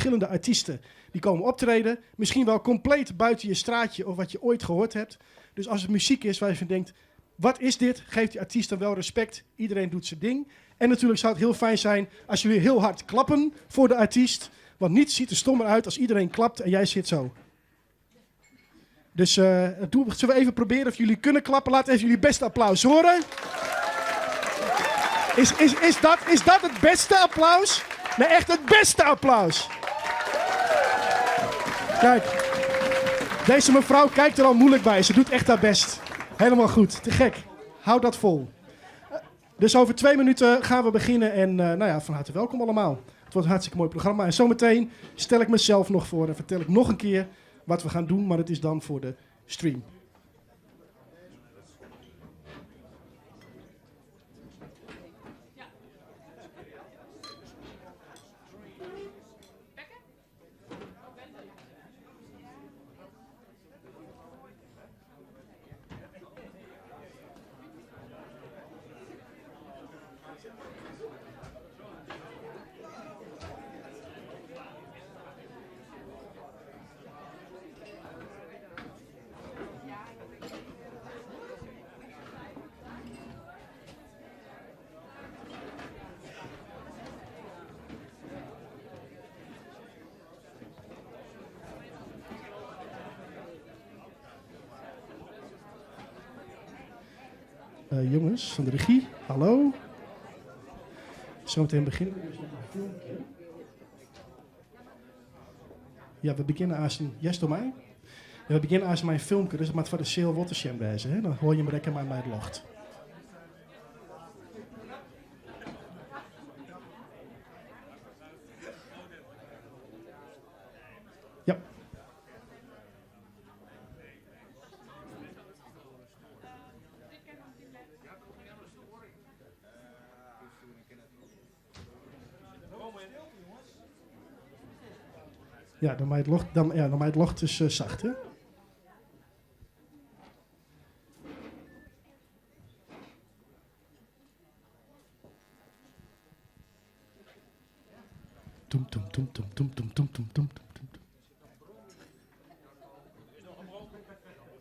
Verschillende artiesten die komen optreden. Misschien wel compleet buiten je straatje of wat je ooit gehoord hebt. Dus als het muziek is waar je van denkt, wat is dit? Geef die artiest dan wel respect. Iedereen doet zijn ding. En natuurlijk zou het heel fijn zijn als jullie heel hard klappen voor de artiest. Want niets ziet er stommer uit als iedereen klapt en jij zit zo. Dus uh, doe, zullen we even proberen of jullie kunnen klappen? Laat even jullie beste applaus horen. Is, is, is, dat, is dat het beste applaus? Nee, echt het beste applaus. Kijk, deze mevrouw kijkt er al moeilijk bij. Ze doet echt haar best. Helemaal goed, te gek. Houd dat vol. Dus over 2 minuten gaan we beginnen en uh, nou ja, van harte welkom allemaal. Het wordt een hartstikke mooi programma. En zometeen stel ik mezelf nog voor en vertel ik nog een keer wat we gaan doen, maar het is dan voor de stream. Uh, jongens van de regie, hallo. Zometeen beginnen we dus met een filmpje. Ja, we beginnen als een... Yes, door mij? Ja, we beginnen als mijn filmpje, dus het moet voor de seal watershed wezen. Hè? Dan hoor je hem rekken maar bij het locht. Ja. Ja, dan maait het locht, dan, ja, dan maait het locht dus uh, zacht, hè? Toem, toem, toem, toem, toem, toem, toem, toem, toem, toem.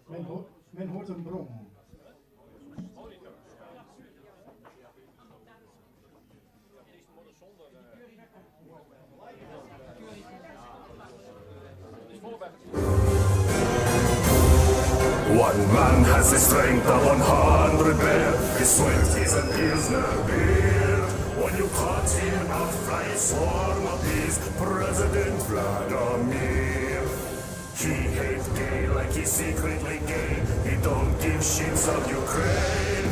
Men, hoort, men hoort een brom. One man has the strength of 100 men. His sweat is a pilsner beer. When you cut him out, fly a swarm of bees. President Vladimir. He hate gay like he's secretly gay. He don't give shits of Ukraine.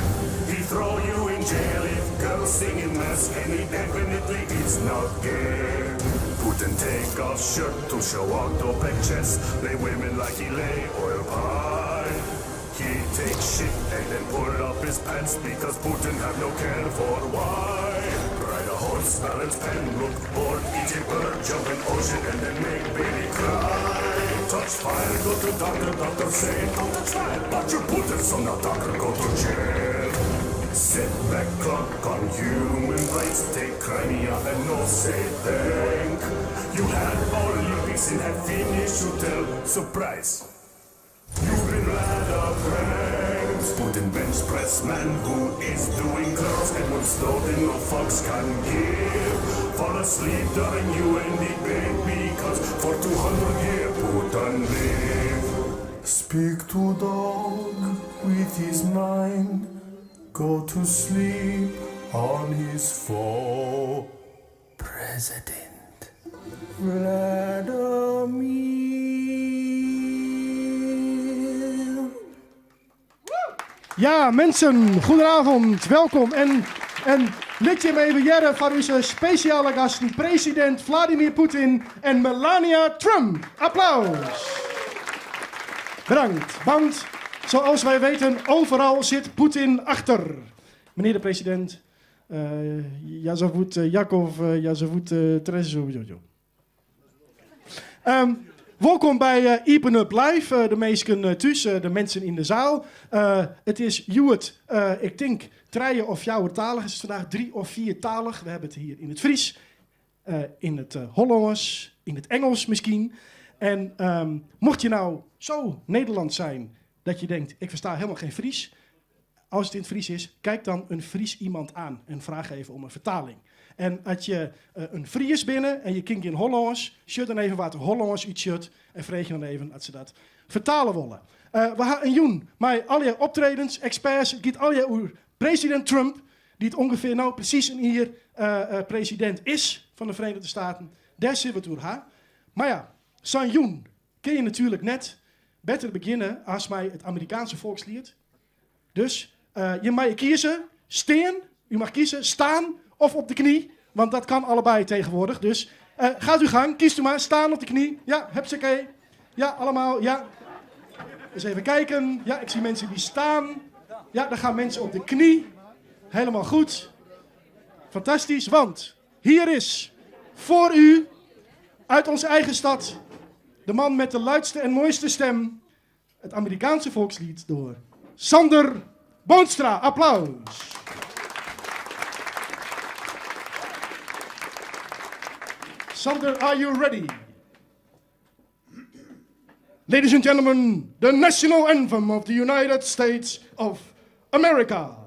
He throw you in jail if girls sing in mask, and he definitely is not gay. Putin take off shirt to show octopus chest. Lay women like he lay oil pie. He take shit and then pull up his pants because Putin have no care for why. Ride a horse, balance pen, look bored, eat a bird, jump in ocean and then make baby cry. Touch fire, go to doctor, doctor say don't touch fire, but you Putin, so now doctor go to jail. Set back clock on human rights, take Crimea and no say thank. You had Olympics and had finished to tell surprise. You've been rather pranked. Putin bench press man who is doing curls. Edward Snowden no fucks can give. Fall asleep during UN debate because for 200 years Putin live. Speak to dog with his mind. Go to sleep on his foe. President Vladimir. Ja, mensen, goedenavond, welkom. En, en lit je me even jaren van onze speciale gasten, president Vladimir Poetin en Melania Trump. Applaus. Bedankt, want zoals wij weten, overal zit Poetin achter. Meneer de president, uh, Yazavut Jakov, uh, Yazavut uh, Welkom bij uh, Iepen Up Live, uh, de meesten uh, thuis, de mensen in de zaal. Het is hjoed, ik denk, trije of fjouwertalig. Het is vandaag drie of viertalig. We hebben het hier in het Fries. Yn it Hollâns, yn it Engels miskien. En mocht je nou zo Nederlands zijn dat je denkt, ik versta helemaal geen Fries. Als het in het Fries is, kijk dan een Fries iemand aan en vraag even om een vertaling. En as je in Fries binne en je kin gjin Hollâns, sjoch dan even wat Hollâns útsjocht en freegje dan even oft se dat fertale wolle. We ha in jûn mei allegear optredens, eksperts. It giet allegear oer presidint Trump, dy't ûngefear no presys in jier presidint is fan de Verenigde Staten. Dêr sille we it oer ha. Mar ja, sa'n jûn kin je natuerlik net better begjinne as mei it Amerikaanse folksliet. Dus je meie kieze, stean, u mag kiezen, staan of op de knie, want dat kan allebei tegenwoordig. Dus gaat uw gang, kiest u maar, staan op de knie. Ja, hupsakee. Ja, allemaal, ja. Eens even kijken. Ja, ik zie mensen die staan. Ja, daar gaan mensen op de knie. Helemaal goed. Fantastisch, want hier is voor u uit onze eigen stad de man met de luidste en mooiste stem, het Amerikaanse volkslied door Sander Boonstra. Applaus. Sander, are you ready? Ladies and gentlemen, the national anthem of the United States of America.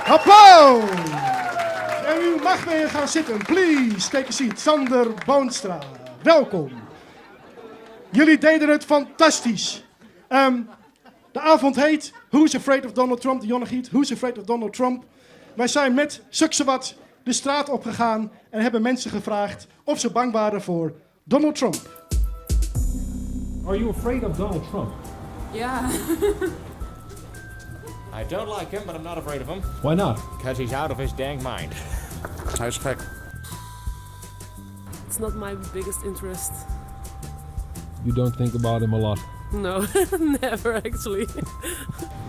Applaus! En u mag weer gaan zitten. Please take a seat. Sander Boonstra, welkom. Jullie deden het fantastisch. De avond heet Who's Afraid of Donald Trump? De Jonne Who's Afraid of Donald Trump? Wij zijn met Suksewat de straat opgegaan en hebben mensen gevraagd of ze bang waren voor Donald Trump. Are you afraid of Donald Trump? Yeah. I don't like him, but I'm not afraid of him. Why not? Because he's out of his dang mind. Hij is gek. It's not my biggest interest. You don't think about him a lot? No, never actually.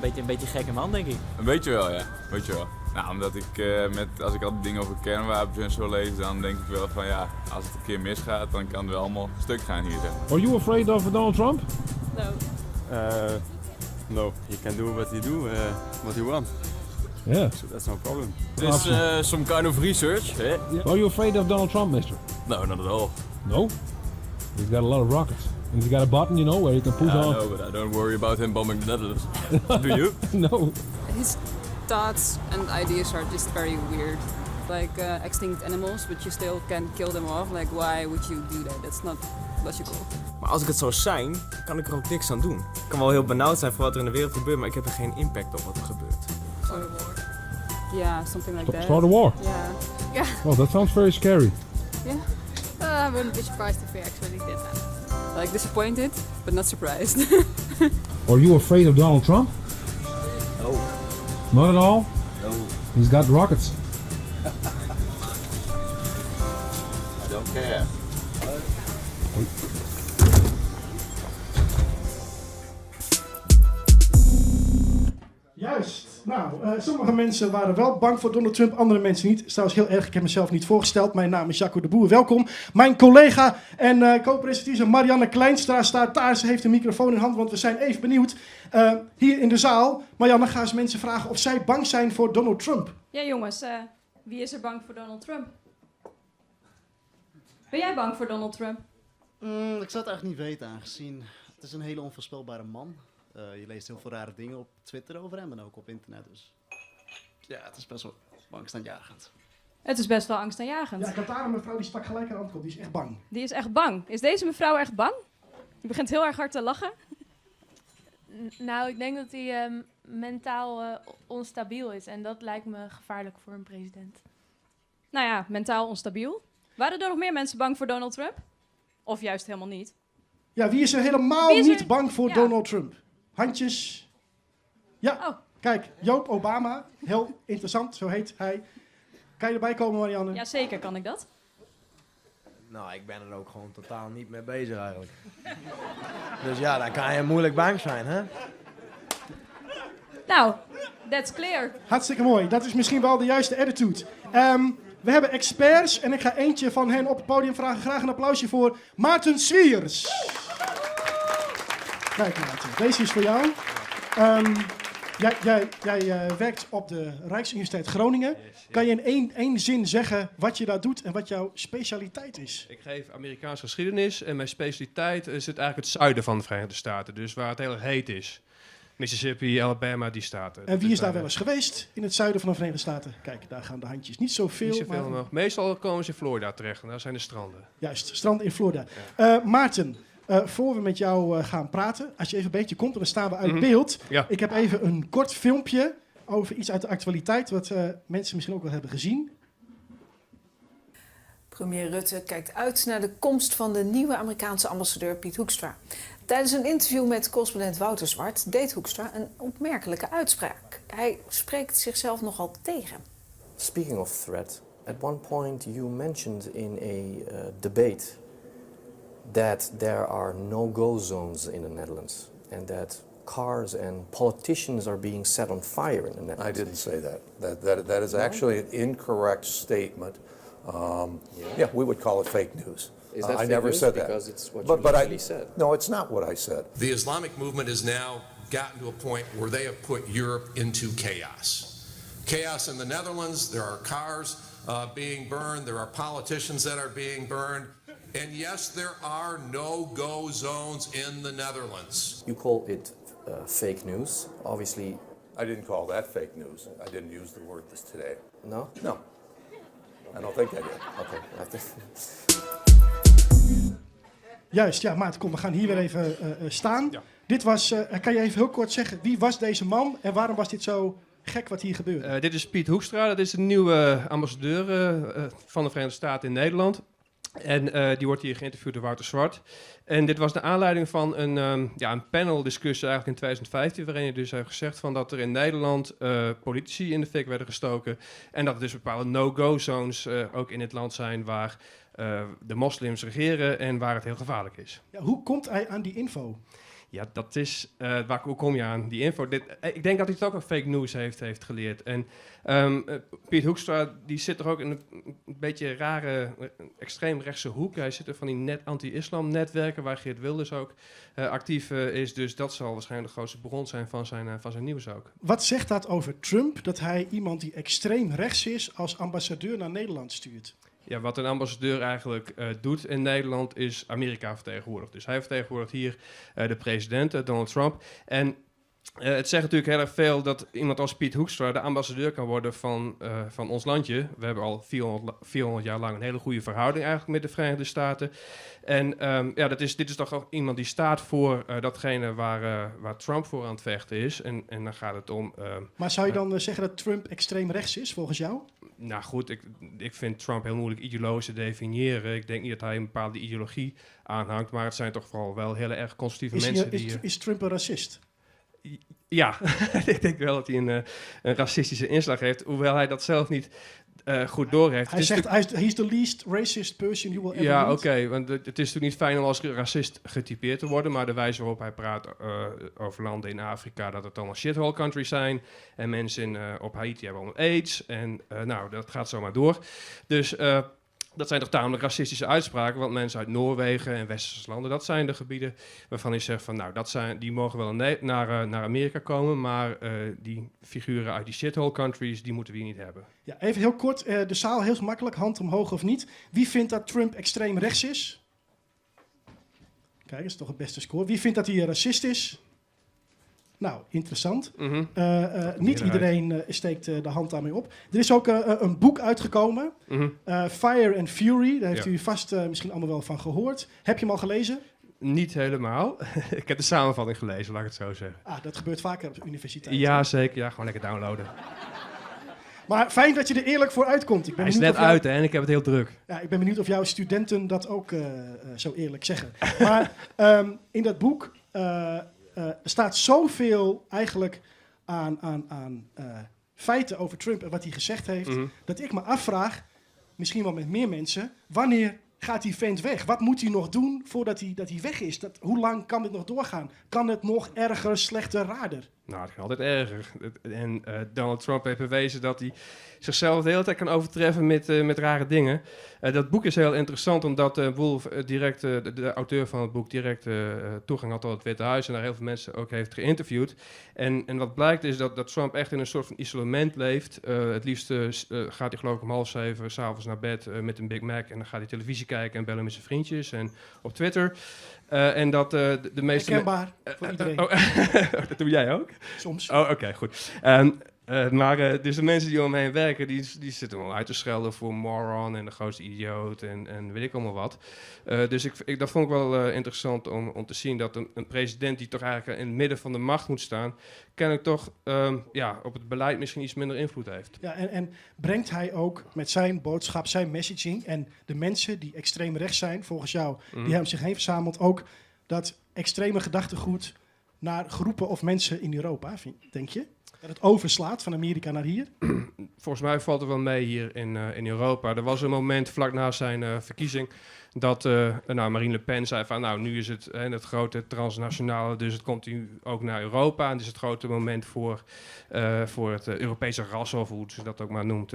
Een beetje gekke man, denk ik. Een beetje wel, ja. Beetje wel. Nou, omdat ik als ik al die dingen over kernwapens en zo lees, dan denk ik wel van ja, als het een keer misgaat, dan kan het wel allemaal stuk gaan hier. Zeg. Are you afraid of Donald Trump? No. No, he can do what he do, what he wants. Yeah. So that's no problem. This is some kind of research. Eh? Yeah. Are you afraid of Donald Trump, mister? No, not at all. No? He's got a lot of rockets. And he's got a button, where you can push Yeah, I on. know, but I don't worry about him bombing the Netherlands. Do you? No. His thoughts and ideas are just very weird. Like extinct animals, but you still can kill them off. Like, why would you do that? That's not logical. Maar als ik het zou zijn, kan ik er ook niks aan doen. Ik kan wel heel benauwd zijn voor wat er in de wereld gebeurt, maar ik heb er geen impact op wat er gebeurt. Start a war. Yeah, something like that. Start a war? Yeah. Yeah. Well, that sounds very scary. Yeah. I wouldn't be surprised if we actually did that. Like disappointed, but not surprised. Are you afraid of Donald Trump? No. Not at all? No. He's got rockets. I don't care. Juist. Nou, Nou, eh, sommige mensen waren wel bang voor Donald Trump, andere mensen niet. Trouwens, heel erg, ik heb mezelf niet voorgesteld. Mijn naam is Jacco de Boer, welkom. Mijn collega en eh co-presentatrice Marianne Kleinstra staat daar. Ze heeft een microfoon in hand, want we zijn even benieuwd. Eh, hier in de zaal, Marianne, ga eens mensen vragen of zij bang zijn voor Donald Trump. Ja, jongens, eh, wie is er bang voor Donald Trump? Ben jij bang voor Donald Trump? Mm, ik zou het eigenlijk niet weten, aangezien het is een hele onvoorspelbare man. Eh, je leest heel veel rare dingen op Twitter over hem en ook op internet. Dus ja, het is best wel angstaanjagend. Het is best wel angstaanjagend. Ja, ik had daar een mevrouw die stak gelijk haar hand op, die is echt bang. Die is echt bang. Is deze mevrouw echt bang? Die begint heel erg hard te lachen. Nou, ik denk dat hij ehm, mentaal eh, onstabiel is. En dat lijkt me gevaarlijk voor een president. Nou ja, mentaal onstabiel. Waren er nog meer mensen bang voor Donald Trump? Of juist helemaal niet? Ja, wie is er helemaal Wie is er- niet bang voor Ja. Donald Trump? Handjes. Ja, Oh. kijk, Joop Obama. Heel interessant, zo heet hij. Kan je erbij komen, Marianne? Jazeker kan ik dat. Nou, ik ben er ook gewoon totaal niet mee bezig eigenlijk. Dus ja, dan kan je moeilijk bang zijn, hè? Nou, that's clear. Hartstikke mooi. Dat is misschien wel de juiste attitude. Ehm, we hebben experts en ik ga eentje van hen op het podium vragen. Graag een applausje voor Maarten Swiers. Kijk Maarten, deze is voor jou. Ehm, jij jij, jij eh, werkt op de Rijksuniversiteit Groningen. Kan je in één zin zeggen wat je daar doet en wat jouw specialiteit is? Ik geef Amerikaanse geschiedenis en mijn specialiteit is het eigenlijk het zuiden van de Verenigde Staten. Dus waar het heel erg heet is. Mississippi, Alabama, die staten. En wie is daar wel eens eens geweest in het zuiden van de Verenigde Staten? Kijk, daar gaan de handjes. Niet zoveel. Niet zoveel maar- nog. Meestal komen ze in Florida terecht en daar zijn de stranden. Juist, strand in Florida. Eh, Maarten, eh, voor we met jou eh, gaan praten, als je even een beetje komt, dan staan we uit Mhm. beeld. Ja. Ik heb even een kort filmpje over iets uit de actualiteit, wat eh, mensen misschien ook wel hebben gezien. Premier Rutte kijkt uit naar de komst van de nieuwe Amerikaanse ambassadeur Piet Hoekstra. Tijdens een interview met correspondent Wouter Zwart deed Hoekstra een opmerkelijke uitspraak. Hij spreekt zichzelf nogal tegen. Speaking of threat, at one point you mentioned in a uh, debate that there are no-go zones in the Netherlands and that cars and politicians are being set on fire in the Netherlands. I didn't say that. That, that, that is No? actually an incorrect statement. Um, yeah. we would call it fake news. Is that I fake never news? said that. Because it's what but, you but I, literally said. No, it's not what I said. The Islamic movement has now gotten to a point where they have put Europe into chaos. Chaos in the Netherlands, there are cars uh, being burned, there are politicians that are being burned. And yes, there are no go zones in the Netherlands. You call it uh, fake news. Obviously, I didn't call that fake news. I didn't use the word this today. No? No. I don't think I did. Okay. I have to- Juist, ja, Maarten, kom, we gaan hier weer even eh, eh, staan. Dit was, eh, kan je even heel kort zeggen, wie was deze man en waarom was dit zo gek wat hier gebeurde? Eh, dit is Piet Hoekstra, dat is de nieuwe ambassadeur eh, eh, van de Verenigde Staten in Nederland. En eh, die wordt hier geïnterviewd door Wouter Zwart. En dit was de aanleiding van een, ja, een paneldiscussie eigenlijk in 2015, waarin hij dus heeft gezegd van dat er in Nederland eh, politici in de fik werden gestoken. En dat er dus bepaalde no-go zones eh, ook in het land zijn waar eh, de moslims regeren en waar het heel gevaarlijk is. Ja, hoe komt hij aan die info? Ja, dat is. eh, waar, hoe kom je aan die info? Dit, eh, ik denk dat hij het ook al fake news heeft, heeft geleerd. En ehm, eh, Piet Hoekstra die zit er ook in een, een beetje rare, eh, extreemrechtse hoek. Hij zit er van die net anti-islam netwerken waar Geert Wilders ook eh, actief eh, is. Dus dat zal waarschijnlijk de grootste bron zijn van zijn, eh, van zijn nieuws ook. Wat zegt dat over Trump, dat hij iemand die extreem rechts is als ambassadeur naar Nederland stuurt? Ja, wat een ambassadeur eigenlijk eh, doet in Nederland is Amerika vertegenwoordigt. Dus hij vertegenwoordigt hier eh, de president, eh, Donald Trump. En eh, het zegt natuurlijk heel erg veel dat iemand als Piet Hoekstra de ambassadeur kan worden van, eh, van ons landje. We hebben al 400, la- 400 jaar lang een hele goede verhouding eigenlijk met de Verenigde Staten. En ehm, ja, dat is, dit is toch ook iemand die staat voor eh, datgene waar, eh, waar Trump voor aan het vechten is. En, en dan gaat het om... ehm, Maar zou je eh, dan eh, zeggen dat Trump extreem rechts is, volgens jou? nou goed, ik, ik vind Trump heel moeilijk ideologisch te definiëren. Ik denk niet dat hij een bepaalde ideologie aanhangt, maar het zijn toch vooral wel hele erg conservatieve Is, hij- mensen is, die... eh, is Trump een racist? Ja, ik denk wel dat hij een racistische inslag heeft, hoewel hij dat zelf niet goed doorheeft. Hij Het is zegt, natuurlijk- hij is he's the least racist person you will ever Ja, meet. oké, want het is natuurlijk niet fijn om als racist getypeerd te worden, maar de wijze waarop hij praat over landen in Afrika, dat het allemaal shithole countries zijn en mensen op Haiti hebben allemaal AIDS en nou, dat gaat zomaar door. Dus dat zijn toch tamelijk racistische uitspraken, want mensen uit Noorwegen en westerse landen, dat zijn de gebieden waarvan hij zegt van, nou, die mogen wel naar Amerika komen, maar die figuren uit die shithole countries, die moeten we hier niet hebben. Ja, even heel kort, de zaal heel makkelijk, hand omhoog of niet. Wie vindt dat Trump extreem rechts is? Kijk, dat is toch het beste score. Wie vindt dat hij een racist is? Nou, interessant. Niet Meerderheid. iedereen steekt de hand daarmee op. Er is ook een boek uitgekomen. Fire and Fury. Daar heeft u vast misschien allemaal wel van gehoord. Heb je hem al gelezen? Niet helemaal. Ik heb de samenvatting gelezen, laat ik het zo zeggen. Ah, dat gebeurt vaker op de universiteit. Ja, zeker. Ja, gewoon lekker downloaden. Maar fijn dat je er eerlijk voor uitkomt. Ik ben Hij is benieuwd net of jou- uit, hè, en ik heb het heel druk. Ja, ik ben benieuwd of jouw studenten dat ook zo eerlijk zeggen. Maar in dat boek staat zoveel eigenlijk aan feiten over Trump en wat hij gezegd heeft, dat ik me afvraag, misschien wel met meer mensen, wanneer gaat die vent weg? Wat moet hij nog doen voordat hij weg is? Hoe lang kan dit nog doorgaan? Kan het nog erger, slechter, raarder? Nou, het kan altijd erger. En Donald Trump heeft bewezen dat hij zichzelf de hele tijd kan overtreffen met rare dingen. Dat boek is heel interessant, omdat Wolff direct, de auteur van het boek, direct toegang had tot het Witte Huis en daar heel veel mensen ook heeft geïnterviewd. En wat blijkt is dat Trump echt in een soort van isolement leeft. Het liefst gaat hij geloof ik om 6:30 's avonds naar bed met een Big Mac en dan gaat hij televisie kijken en bellen met zijn vriendjes en op Twitter. En dat de meeste Herkenbaar voor iedereen. Oh, dat doe jij ook? Soms. Oh, oké, goed. Maar dus de mensen die om hem heen werken, die zitten hem al uit te schelden voor moron en de grootste idioot en weet ik allemaal wat. Dus dat vond ik wel interessant om te zien dat een president die toch eigenlijk in het midden van de macht moet staan, kennelijk toch op het beleid misschien iets minder invloed heeft. Ja, en brengt hij ook met zijn boodschap, zijn messaging en de mensen die extreem rechts zijn, volgens jou, die hij om zich heen verzamelt, ook dat extreme gedachtegoed naar groepen of mensen in Europa, denk je? Dat het overslaat van Amerika naar hier? Volgens mij valt het wel mee hier in Europa. Er was een moment vlak na zijn verkiezing dat Marine Le Pen zei van, nou, nu is het, hè, het grote transnationale, dus het komt nu ook naar Europa. En het is het grote moment voor het Europese ras, of hoe ze dat ook maar noemt.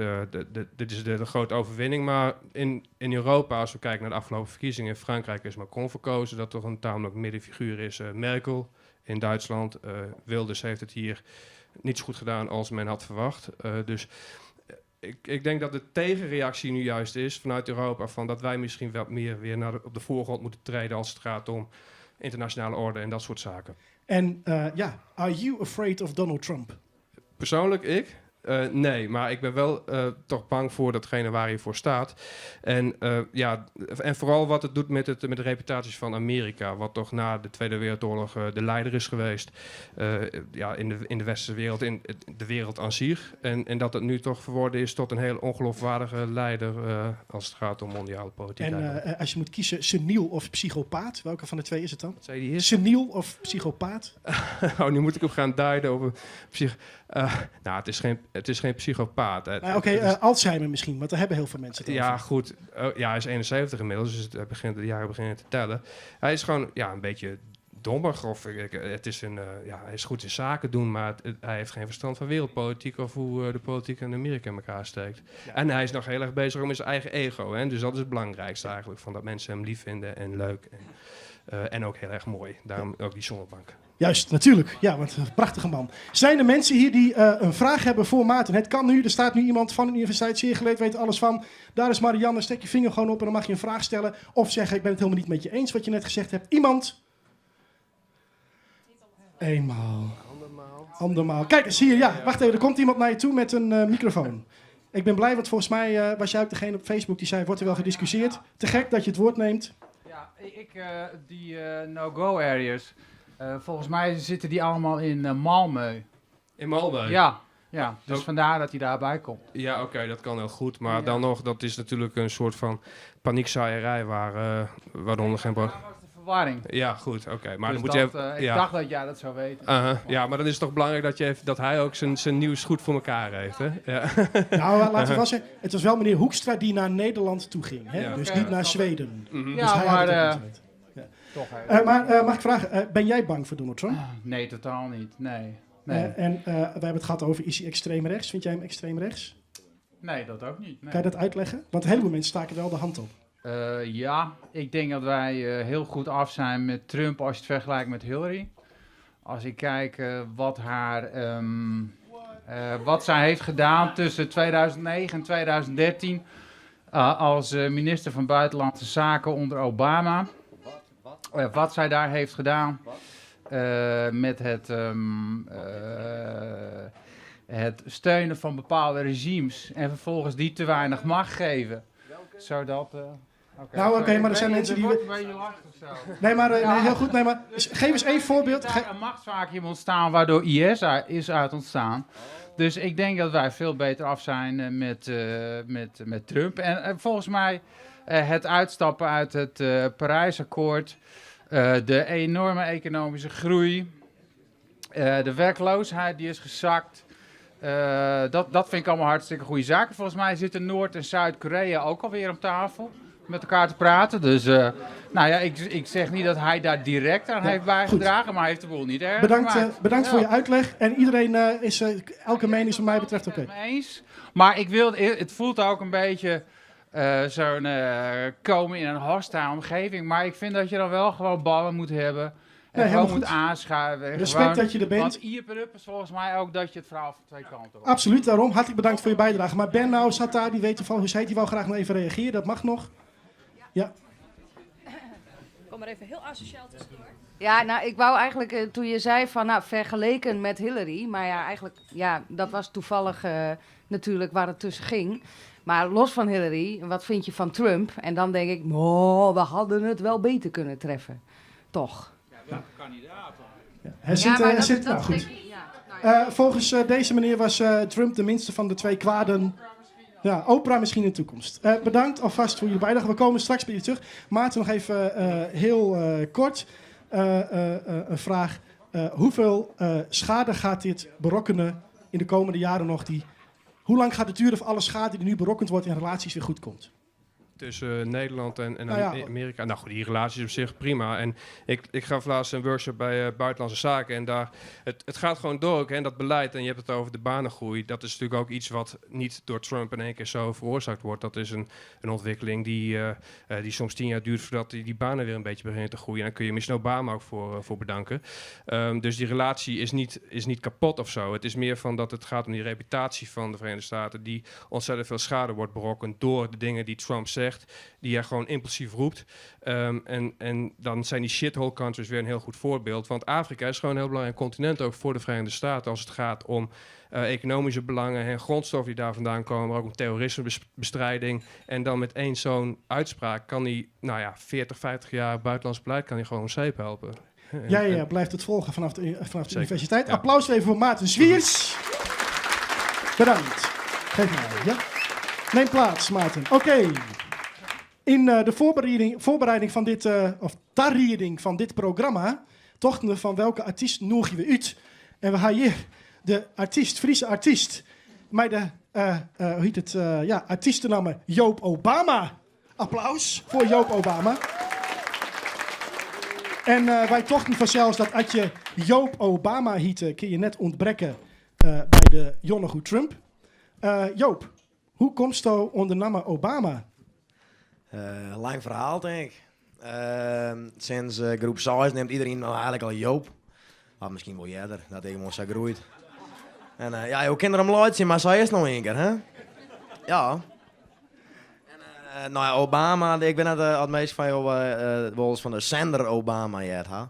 Dit is de grote overwinning. Maar in Europa, als we kijken naar de afgelopen verkiezingen, in Frankrijk is Macron verkozen, dat toch een tamelijk middenfiguur is. Merkel in Duitsland. Wilders heeft het hier niet zo goed gedaan als men had verwacht. Dus ik denk dat de tegenreactie nu juist is vanuit Europa, van dat wij misschien wat meer weer op de voorgrond moeten treden als het gaat om internationale orde en dat soort zaken. En are you afraid of Donald Trump? Persoonlijk, ik? Nee, maar ik ben wel toch bang voor datgene waar hij voor staat. En vooral wat het doet met de reputaties van Amerika, wat toch na de Tweede Wereldoorlog de leider is geweest. In de westerse wereld, in de wereld aan zich. En dat het nu toch verworden is tot een heel ongeloofwaardige leider als het gaat om mondiale politiek. En eigenlijk. als je moet kiezen, seniel of psychopaat, welke van de twee is het dan? Wat zei die eerst? Seniel of psychopaat? Oh, nu moet ik hem gaan duiden over psych-, nou, het is geen psychopaat. Nou, oké, Alzheimer misschien, want daar hebben heel veel mensen het Ja, over. goed. Oh, ja, hij is 71 inmiddels, dus de jaren beginnen te tellen. Hij is gewoon, ja, een beetje dommig. Of, ik, het is een, ja, hij is goed in zaken doen, maar hij heeft geen verstand van wereldpolitiek of hoe de politiek in Amerika in elkaar steekt. En hij is nog heel erg bezig om zijn eigen ego. Hè? Dus dat is het belangrijkste eigenlijk, van dat mensen hem lief vinden en leuk. En ook heel erg mooi. Daarom ook die zonnebank. Juist, natuurlijk. Ja, want een prachtige man. Zijn er mensen hier die een vraag hebben voor Maarten? Het kan nu. Er staat nu iemand van de universiteit, zeer geleerd, weet er alles van. Daar is Marianne. Steek je vinger gewoon op en dan mag je een vraag stellen. Of zeggen, ik ben het helemaal niet met je eens wat je net gezegd hebt. Iemand? Eenmaal. Andermaal. Andermaal. Kijk eens hier. Ja, wacht even. Er komt iemand naar je toe met een microfoon. Ik ben blij, want volgens mij was jij ook degene op Facebook die zei, wordt er wel gediscussieerd. Te gek dat je het woord neemt. Ja, ik die no-go areas. Volgens mij zitten die allemaal in Malmö. In Malmö? Ja, ja. Dus vandaar dat hij daarbij komt. Ja, oké, dat kan heel goed. Maar dan nog, dat is natuurlijk een soort van paniekzaaierij waaronder geen Daar was de Verwarring. Ja, goed, oké. Maar Dus dan moet je dat, even- ik ja. dacht dat jij dat zou weten. Aha, ja, maar dan is het toch belangrijk dat, je even, dat hij ook zijn nieuws goed voor elkaar heeft, hè? Ja. Nou, laten we wel zeggen, het was wel meneer Hoekstra die naar Nederland toe ging. Hè? Ja. Dus Oké. niet naar Zweden. Mhm. Dus Ja, hij had maar, het ook eh, niet weten. Ja. toch even. Maar mag ik vragen, ben jij bang voor Donald Trump? Nee, totaal niet. Nee. Nee. En we hebben het gehad over, is hij extreem rechts? Vind jij hem extreem rechts? nee, dat ook niet. Nee. Kan je dat uitleggen? Want een heleboel mensen staken wel de hand op. Ja, ik denk dat wij heel goed af zijn met Trump als je het vergelijkt met Hillary. Als ik kijk wat zij heeft gedaan tussen 2009 en 2013 als minister van Buitenlandse Zaken onder Obama. Wat zij daar heeft gedaan met het steunen van bepaalde regimes en vervolgens die te weinig macht geven. Zodat. Oké, Nou, oké, sorry. maar er zijn Ik mensen weet die het wordt een beetje lastig zo. Nee, maar Ja. nee, heel goed. Nee, maar geef eens één voorbeeld. Er is daar een machtsvacuum ontstaan waardoor IS is uit ontstaan. Dus ik denk dat wij veel beter af zijn met Trump. En volgens mij het uitstappen uit het Parijsakkoord, de enorme economische groei, de werkloosheid die is gezakt. Dat vind ik allemaal hartstikke goede zaken. Volgens mij zitten Noord- en Zuid-Korea ook alweer om tafel met elkaar te praten. Dus ik zeg niet dat hij daar direct aan Ja, heeft bijgedragen, maar hij heeft de boel niet erg Bedankt, gemaakt. bedankt voor Ja. je uitleg. En iedereen is, elke mening is wat mij betreft oké. Het eens. Maar het voelt ook een beetje zo'n komen in een hostile omgeving. Maar ik vind dat je dan wel gewoon ballen moet hebben. En Nee, gewoon helemaal moet goed. aanschuiven. En Respect gewoon dat je er bent. Want Ieper is volgens mij ook dat je het verhaal van twee kanten hoort. Absoluut, daarom hartelijk bedankt voor je bijdrage. Maar Ben nou zat daar, die weet toevallig hoe ze heet, die wou graag nog even reageren. Dat mag nog. Ja. Kom maar even heel asociaal tussendoor. Ja, nou, ik wou eigenlijk, toen je zei van, nou, vergeleken met Hillary, maar ja, eigenlijk, ja, dat was toevallig natuurlijk waar het tussen ging. Maar los van Hillary, wat vind je van Trump? En dan denk ik, oh, we hadden het wel beter kunnen treffen. Toch? Ja, welke kandidaat dan? Ja, hij zit, Ja, maar hij dat- zit, dat nou, goed. denk ik, ja. Nou ja. Volgens deze meneer was Trump de minste van de twee kwaden. Ja, Oprah misschien in de toekomst. Bedankt alvast voor jullie bijdrage. We komen straks bij jullie terug. Maarten, nog even heel kort een vraag. Hoeveel schade gaat dit berokkenen in de komende jaren nog? Hoe lang gaat het duren of alle schade die nu berokkend wordt in relaties weer goed komt? Tussen Nederland en Nou ja. Amerika. Nou goed, die relaties op zich prima. En ik gaf laatst een workshop bij Buitenlandse Zaken. En daar, het gaat gewoon door ook, hè, en dat beleid. En je hebt het over de banengroei. Dat is natuurlijk ook iets wat niet door Trump in één keer zo veroorzaakt wordt. Dat is een ontwikkeling die soms 10 jaar duurt voordat die banen weer een beetje beginnen te groeien. En daar kun je misschien Obama ook voor bedanken. Dus die relatie is niet kapot of zo. Het is meer van dat het gaat om die reputatie van de Verenigde Staten die ontzettend veel schade wordt berokkend door de dingen die Trump zegt, die hij gewoon impulsief roept. En dan zijn die shithole countries weer een heel goed voorbeeld. Want Afrika is gewoon een heel belangrijk continent ook voor de Verenigde Staten als het gaat om economische belangen en grondstoffen die daar vandaan komen, maar ook om terrorismebestrijding. En dan met één zo'n uitspraak kan hij, 40, 50 jaar buitenlands beleid kan hij gewoon om zeep helpen. Jij, blijft het volgen vanaf de universiteit. Applaus even voor Maarten Zwiers. Bedankt. Geef maar, ja. Neem plaats, Maarten. Oké. In de voorbereiding van dit of tarieding van dit programma, tochten we van welke artiest noegen we uit. En we gaan hier de artiest, Friese artiest, maar de hoe heet het, ja, artiestennaam Joop Obama. Applaus voor Joop Obama. En wij tochten vanzelfs dat als je Joop Obama hiette, kun je net ontbrekken bij de Jonnegoed Trump. Joop, hoe komst u onder naam Obama? Lang verhaal, denk ik. Sinds groep 6 neemt iedereen nou eigenlijk al Joop. Maar misschien wel eerder, dat ik gewoon zo groeit. En ja, je kinderen om luid zien, maar zij is nog één keer, hè? Ja. En nou ja, Obama, ik ben het meest van jou wel eens van de zender Obama, jet, hè?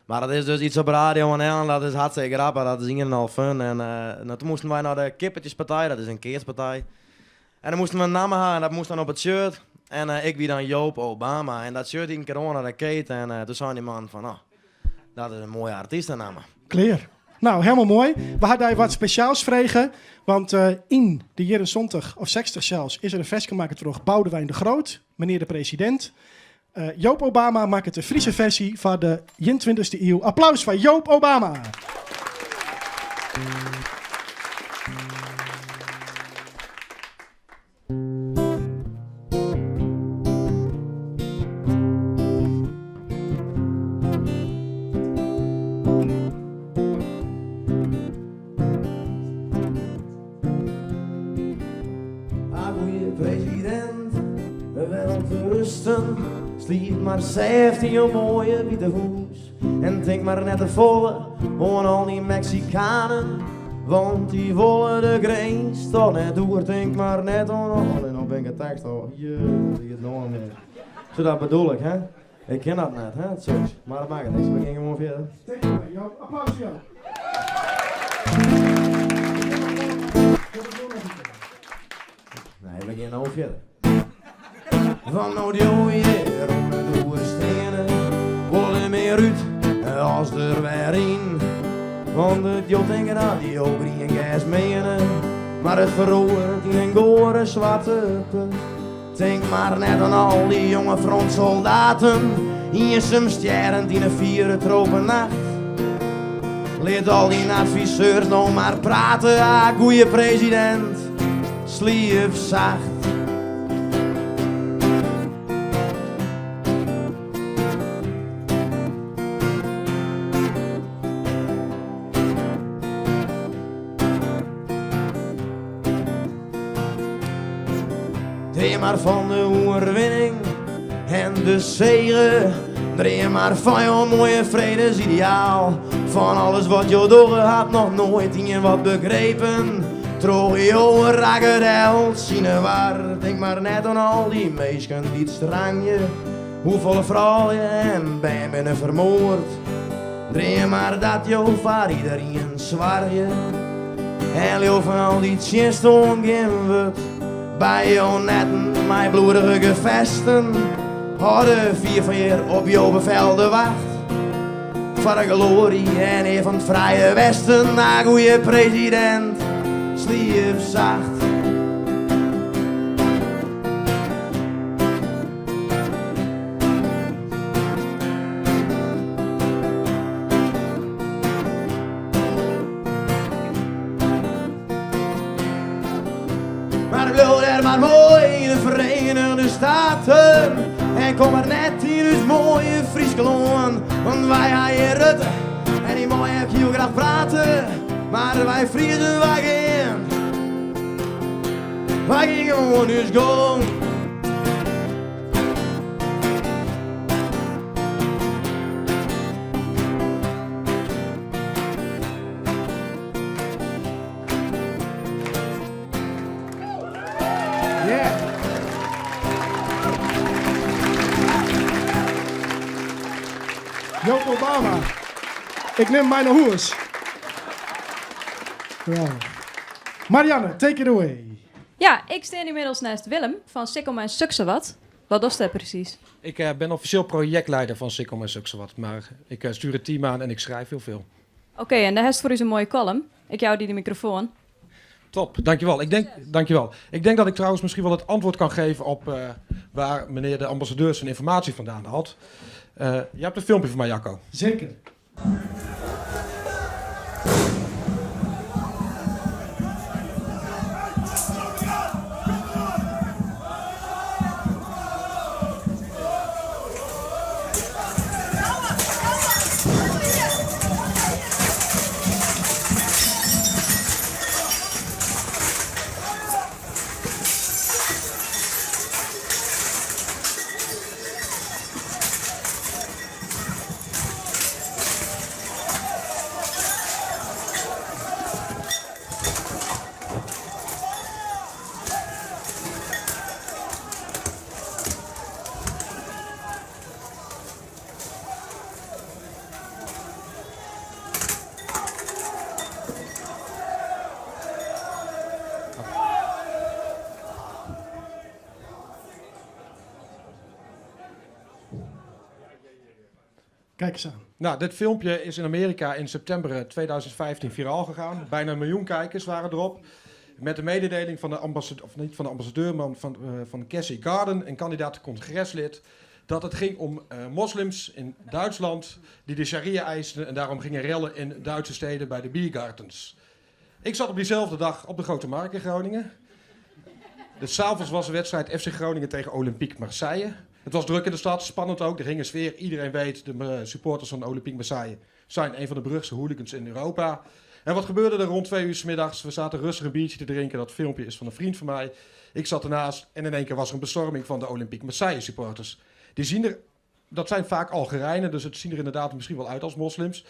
Maar dat is dus iets op Radio NL en dat is hartstikke grappig, dat is een en al fun. En toen moesten wij naar de kippetjespartij, dat is een keerspartij. En dan moesten we een naam halen en dat moest dan op het shirt. En ik wie dan Joop Obama. En dat shirt in corona, dat keet. En toen zei die man van, oh, dat is een mooie artiestennaam. Kleer. Nou, helemaal mooi. We hadden daar wat speciaals vregen. Want in de jaren 70 of 60 zelfs is er een vers gemaakt door Boudewijn de Groot, meneer de president. Joop Obama makket de Fryske fersy foar de ienentweintichste iuw. Applaus foar Joop Obama! Ah, goeie president, wel te rusten. Sliep mar sêft yn jo moaie wite hûs. En tink mar net te folle oan al dy Meksikanen. Want dy wolle de grins toch net oer. Tink mar net oan al. En dan bin ik de tekst al. Jee, dat giet no net. Zo dat bedoel ik, hè? Ik ken dat net, hè, soks. Mar dat makket niks, we gean gewoan fierder. Tink mar, Joop. Applaus foar Joop. Nee, we gean no fierder. Want no't jo hjir oan 'e doar steane, wol der mear út as der wer yn. Want it jo tinke dat jo grien gers meane, mar it feroaret yn in goare swarte put. Tink mar net oan al dy jonge frontsoldaten, iensum stjerrend yn 'e fiere tropennacht. Lit al dyn adviseurs no mar prate, ah, goeie presidint, sliep sacht. Dream mar fan de oerwinning en de sege. Dream mar fan jo moaie fredesideaal. Fan alles wat jo dogge hat noch noait ien wat begrepen. Troch jo rakket elts yn 'e war. Tink mar net oan al dy minsken dy't strangje. Hoefolle froulju en bern binne fermoard? Dream mar dat jo foar iderien soargje en leau fan al dy tsjinstân gjin wurd. By jo netten mei bloedige gefesten hâlde fier fan hjir op jo befel de wacht. Foar de glory en ear fan it frije Westen, ah goeie presidint, sliep sacht. Mar bliuw dêr mar moai yn de Verenigde Staten en kom mar net yn ús moaie Fryske lân, want wy ha hjir Rutte en dy mei ek hiel graach prate, mar wy Friezen wy gean, wy gean gewoan ús gong. Yeah. Joop Obama. Ik nim mei nei hûs. Marianne, take it away. Ja, ik stean ynmiddels neist Willem fan Sikkom en Suksewat. Wat dochst dêr presys? Ik ben officieel projectleider van Sikkom en Suksewat, maar ik stuur het team aan en ik schrijf heel veel. Oké, en dêr hast foar ús in moaie kollum. Ik jou dy de mikrofoan. Top, dankjewel. Ik denk, dankjewel. Ik denk dat ik trouwens misschien wel het antwoord kan geven op eh, waar meneer de ambassadeur zijn informatie vandaan had. Uh, je hebt een filmpje van mij, Jacco. Zeker. Kijk eens aan. Nou, dit filmpje is in Amerika in september 2015 viraal gegaan. Bijna een miljoen kijkers waren erop. Met de mededeling van de ambassadeur, of niet van de ambassadeur, maar van Cassie Garden, een kandidaat congreslid. Dat het ging om eh, moslims in Duitsland die de sharia eisten en daarom gingen rellen in Duitse steden bij de biergartens. Ik zat op diezelfde dag op de Grote Markt in Groningen. Dus 's avonds was de wedstrijd FC Groningen tegen Olympique Marseille. Het was druk in de stad, spannend ook. Er hing een sfeer. Iedereen weet, de supporters van Olympique Marseille zijn een van de beruchtste hooligans in Europa. En wat gebeurde er rond 2 uur 's middags? We zaten rustig een biertje te drinken. Dat filmpje is van een vriend van mij. Ik zat ernaast en in één keer was er een bestorming van de Olympique Marseille supporters. Die zien er, dat zijn vaak Algerijnen, dus het zien er inderdaad misschien wel uit als moslims.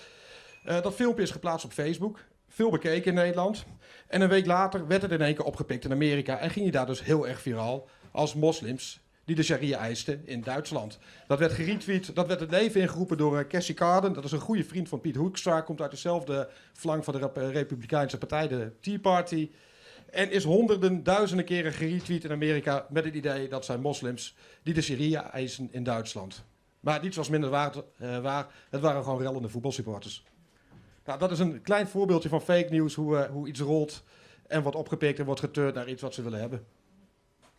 Dat filmpje is geplaatst op Facebook. Veel bekeken in Nederland. En een week later werd het in één keer opgepikt in Amerika. En ging hij daar dus heel erg viraal als moslims die de sharia eisten in Duitsland. Dat werd geretweet, dat werd het leven ingeroepen door Cassie Carden. Dat is een goede vriend van Piet Hoekstra. Komt uit dezelfde flank van de Republikeinse Partij, de Tea Party. En is honderden, duizenden keren geretweet in Amerika met het idee dat zijn moslims die de sharia eisen in Duitsland. Maar niets was minder waar. Het waren gewoon rellende voetbalsupporters. Nou, dat is een klein voorbeeldje van fake news, hoe iets rolt en wordt opgepikt en wordt geturnd naar iets wat ze willen hebben.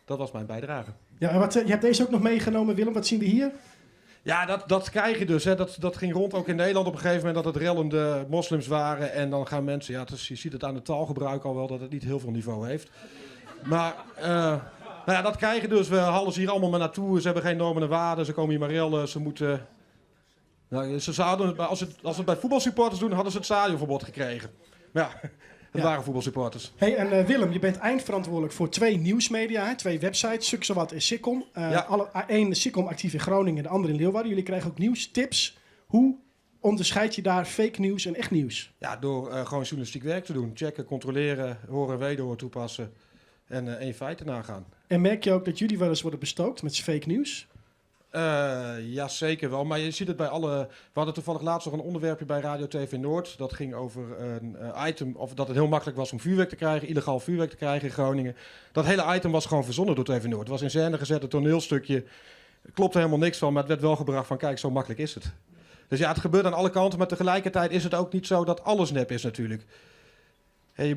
Dat was mijn bijdrage. Ja, en je hebt deze ook nog meegenomen, Willem. Wat zien we hier? Ja, dat krijg je dus. Hè. Dat ging rond ook in Nederland op een gegeven moment, dat het rellende moslims waren. En dan gaan mensen, ja, het is, je ziet het aan het taalgebruik al wel, dat het niet heel veel niveau heeft. Maar dat krijg je dus. We halen ze hier allemaal maar naartoe. Ze hebben geen normen en waarden. Ze komen hier maar rellen. Ze moeten... Nou, ze zouden het, maar als het, als ze het bij voetbalsupporters doen, hadden ze het stadionverbod gekregen. Maar ja, het waren voetbalsupporters. Hey, en Willem, je bent eindverantwoordelijk voor 2 nieuwsmedia, hè, 2 websites, Suksawat en Sikkom. Één Sikkom actief in Groningen en de andere in Leeuwarden. Jullie krijgen ook nieuwstips. Hoe onderscheid je daar fake nieuws en echt nieuws? Ja, door gewoon journalistiek werk te doen. Checken, controleren, horen en wederhoor toepassen en één feiten nagaan. En merk je ook dat jullie wel eens worden bestookt met fake nieuws? Ja, zeker wel. Maar je ziet het bij alle... We hadden toevallig laatst nog een onderwerpje bij Radio TV Noord. Dat ging over een item... Of dat het heel makkelijk was om vuurwerk te krijgen. Illegaal vuurwerk te krijgen in Groningen. Dat hele item was gewoon verzonnen door TV Noord. Het was in scène gezet, een toneelstukje. Er klopte helemaal niks van, maar het werd wel gebracht van... Kijk, zo makkelijk is het. Dus het gebeurt aan alle kanten. Maar tegelijkertijd is het ook niet zo dat alles nep is natuurlijk. Hè, je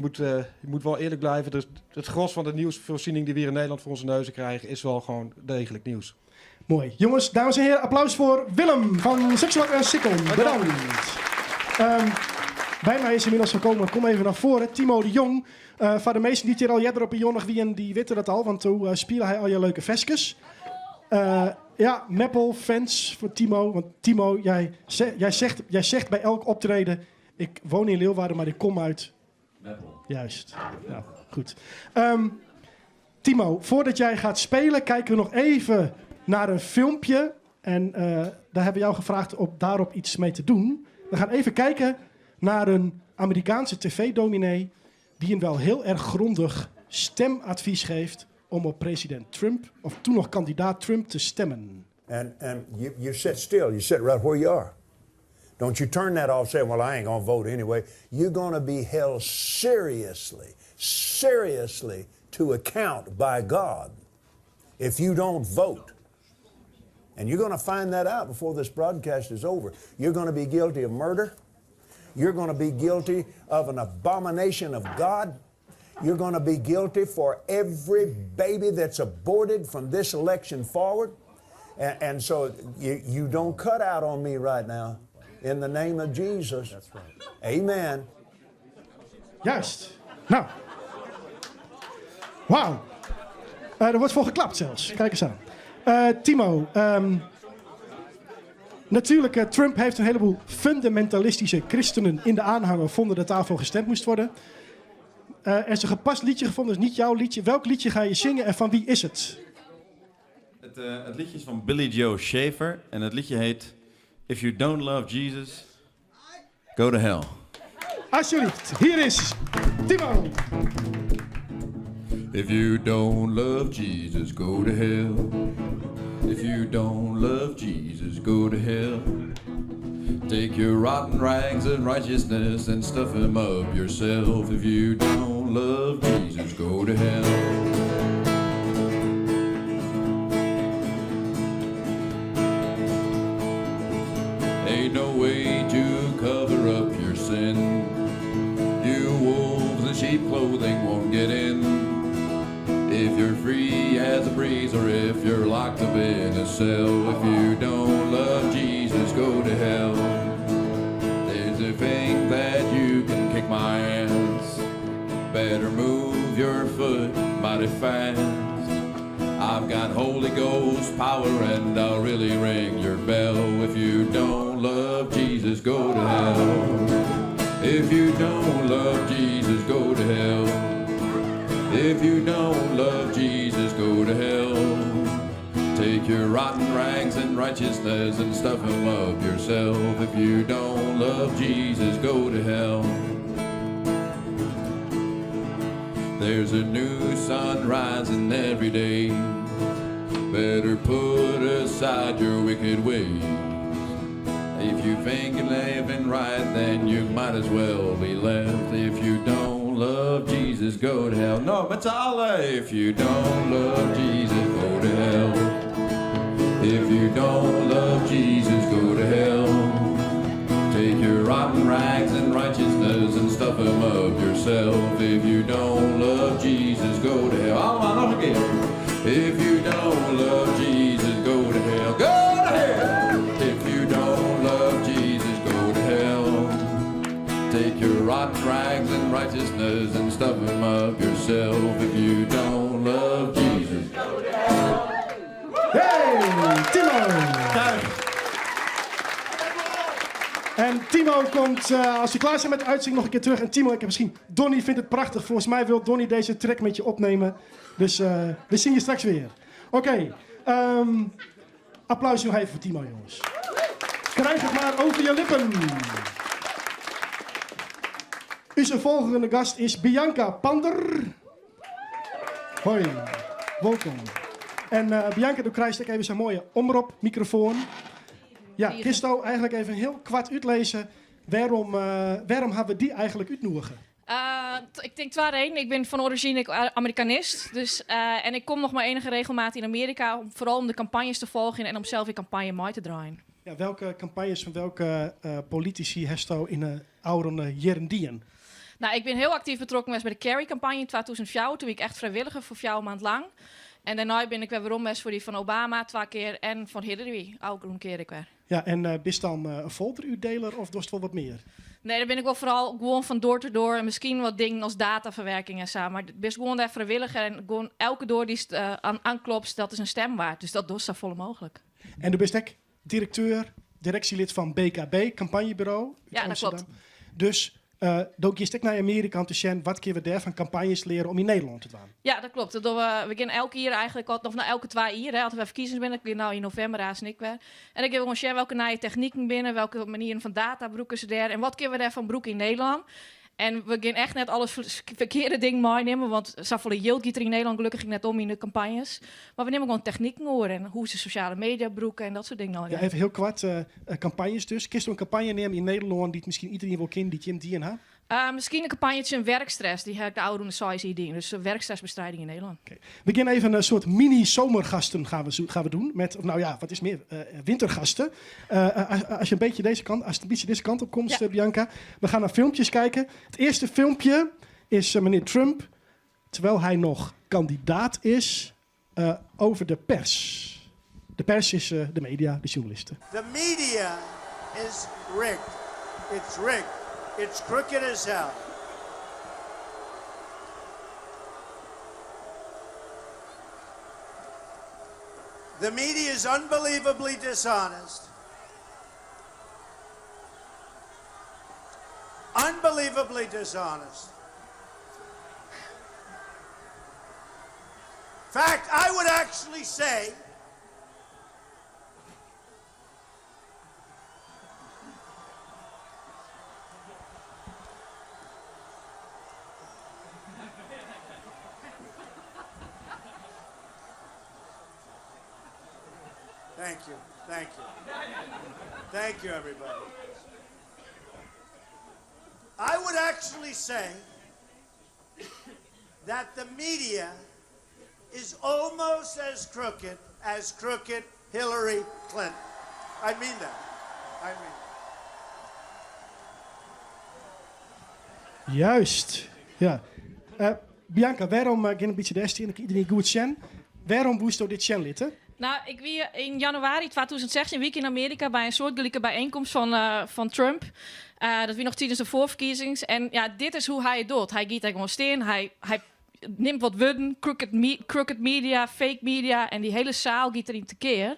moet wel eerlijk blijven. Dus het gros van de nieuwsvoorziening die we hier in Nederland voor onze neuzen krijgen... is wel gewoon degelijk nieuws. Mooi. Jongens, dames en heren, applaus voor Willem van Suksawat en Sikkom. Dankjewel. Bedankt. Bij mij is inmiddels gekomen, kom even naar voren, Timo de Jong. Voor de meesten die hier al jadder op een jonnig wie en die weten dat al, want toen spelen hij al je leuke veskes. Meppel fans voor Timo. Want Timo, jij zegt bij elk optreden, ik woon in Leeuwarden, maar ik kom uit... Meppel. Juist. Ja, goed. Timo, voordat jij gaat spelen, kijken we nog even naar een filmpje. En daar hebben we jou gevraagd om daarop iets mee te doen. We gaan even kijken naar een Amerikaanse tv-dominee die een wel heel erg grondig stemadvies geeft om op president Trump, of toen nog kandidaat Trump, te stemmen. And you sit still, you sit right where you are. Don't you turn that off saying, well, I ain't going to vote anyway. You're going to be held seriously, seriously to account by God if you don't vote. And you're going to find that out before this broadcast is over. You're going to be guilty of murder. You're going to be guilty of an abomination of God. You're going to be guilty for every baby that's aborted from this election forward. And so you don't cut out on me right now. In the name of Jesus. That's right. Amen. Juist. Nou. Wauw. Er wordt voor geklapt zelfs. Kijk eens aan. Timo, natuurlijk, Trump heeft een heleboel fundamentalistische christenen in de aanhanger vonden dat daarvoor gestemd moest worden. Er is een gepast liedje gevonden, dus niet jouw liedje. Welk liedje ga je zingen en van wie is het? Het liedje is van Billy Joe Shaver en het liedje heet If You Don't Love Jesus, Go to Hell. Alsjeblieft, hier is Timo. If you don't love Jesus, go to hell. If you don't love Jesus, go to hell. Take your rotten rags of righteousness and stuff them up yourself. If you don't love Jesus, go to hell. Ain't no way to cover up your sin. You wolves in sheep clothing won't get in. If you're free as a breeze or if you're locked up in a cell. If you don't love Jesus, go to hell. There's a thing that you can kick my ass. Better move your foot mighty fast. I've got Holy Ghost power and I'll really ring your bell. If you don't love Jesus, go to hell. If you don't love Jesus, go to hell. If you don't love Jesus, go to hell. Take your rotten rags and righteousness and stuff 'em up yourself. If you don't love Jesus, go to hell. There's a new sun rising every day. Better put aside your wicked ways. If you think you're living right, then you might as well be left. If you don't love Jesus, go to hell. No, met z'n allen. If you don't love Jesus, go to hell. If you don't love Jesus, go to hell. Take your rotten rags and righteousness and stuff 'em up yourself. If you don't love Jesus, go to hell. Allemaal nog een keer. If you don't love Jesus, go to hell. Go to hell! If you don't love Jesus, go to hell. Take your rotten rags and righteousness and stuff 'em up yourself. If you don't love Jesus, go to hell. Hey, Timo! En Timo komt, als je klaar bent met de uitzending, nog een keer terug. En Timo, ik heb misschien... Donny vindt het prachtig. Volgens mij wil Donny deze track met je opnemen. Dus we zien je straks weer. Oké, applaus nog even voor Timo, jongens. Krijg het maar over je lippen. Onze volgende gast is Bianca Pander. Hoi, welkom. En Bianca, du krijgt ook even zo'n mooie omroep-microfoon. Ja, Christo, eigenlijk even heel kwart uitlezen. Waarom hebben we die eigenlijk uitnodigen? Ik denk twee redenen. Ik ben van origine Amerikanist. Dus, en ik kom nog maar enige regelmaat in Amerika. Vooral om de campagnes te volgen en om zelf in campagne mee te draaien. Ja, welke campagnes van welke politici hast du in de oude jaren dien? Nou, ik ben heel actief betrokken geweest bij de Kerry-campagne in 2004. Toen ik echt vrijwilliger voor 4 maand lang. En daarna ben ik weer werom geweest voor die van Obama 2 keer en van Hillary ook een keer ik weer. Ja, en ben je dan een folderuitdeler of doe je wel wat meer? Nee, dan ben ik wel vooral gewoon van door te door en misschien wat dingen als dataverwerking en zo. Maar best gewoon daar vrijwilliger en gewoon elke door die aanklopt, dat is een stem waard. Dus dat doet zo volle mogelijk. En du bist ook directeur, directielid van BKB, campagnebureau uit Ja, dat Amsterdam. klopt. Dus ook je stek naar Amerika om te zien wat kunnen we daar van campagnes leren om in Nederland te doen. Ja, dat klopt. Dat doen we, we gaan elke jaar eigenlijk, al, of nou elke 2 jaar, hè, altijd we verkiezingen binnen. Ik ben nou in november haast en ik weer. En ik heb gewoon zien welke nieuwe technieken binnen, welke manieren van data broeken ze daar en wat kunnen we daar van broeken in Nederland. En we gaan echt net alles verkeerde ding meenemen, want zoveel yield gaat er in Nederland gelukkig net om in de campagnes. Maar we nemen gewoon technieken hoor en hoe ze sociale media broeken en dat soort dingen. Ja, even heel kwart, campagnes dus. Kun je een campagne nemen in Nederland die het misschien iedereen wil kennen, die Jim die en haar? Misschien een campagne een werkstress, die heb ik de oude de size idee. Dus werkstressbestrijding in Nederland. Okay. We gaan even een soort mini-zomergasten gaan we doen. Met, of nou ja, wat is meer, wintergasten. Als je een beetje deze kant, als het een beetje deze kant op komt, Bianca. We gaan naar filmpjes kijken. Het eerste filmpje is meneer Trump, terwijl hij nog kandidaat is, over de pers. De pers is de media, de journalisten. The media is rigged. It's rigged. It's crooked as hell. The media is unbelievably dishonest. Unbelievably dishonest. In fact, I would actually say Thank you. Thank you. Thank you, everybody. I would actually say that the media is almost as crooked as crooked Hillary Clinton. I mean that. I mean it. Juist. Ja. Bianca, wêrom, gean in bytsje dêr stean, dan kin iderien goed sjen. Wêrom woesto dit sjen litte? Nou, ik wie yn januari 2016 wie ik yn Amearika by in soartgelike byeenkomst fan Trump. Dat wie noch tidens de foarferkiezings. En ja, dit is hoe't hy it docht. Hy giet dêr gewoan stean, hy nimt wat wurden, crooked media, fake media, en dy hiele saal giet deryn tekear.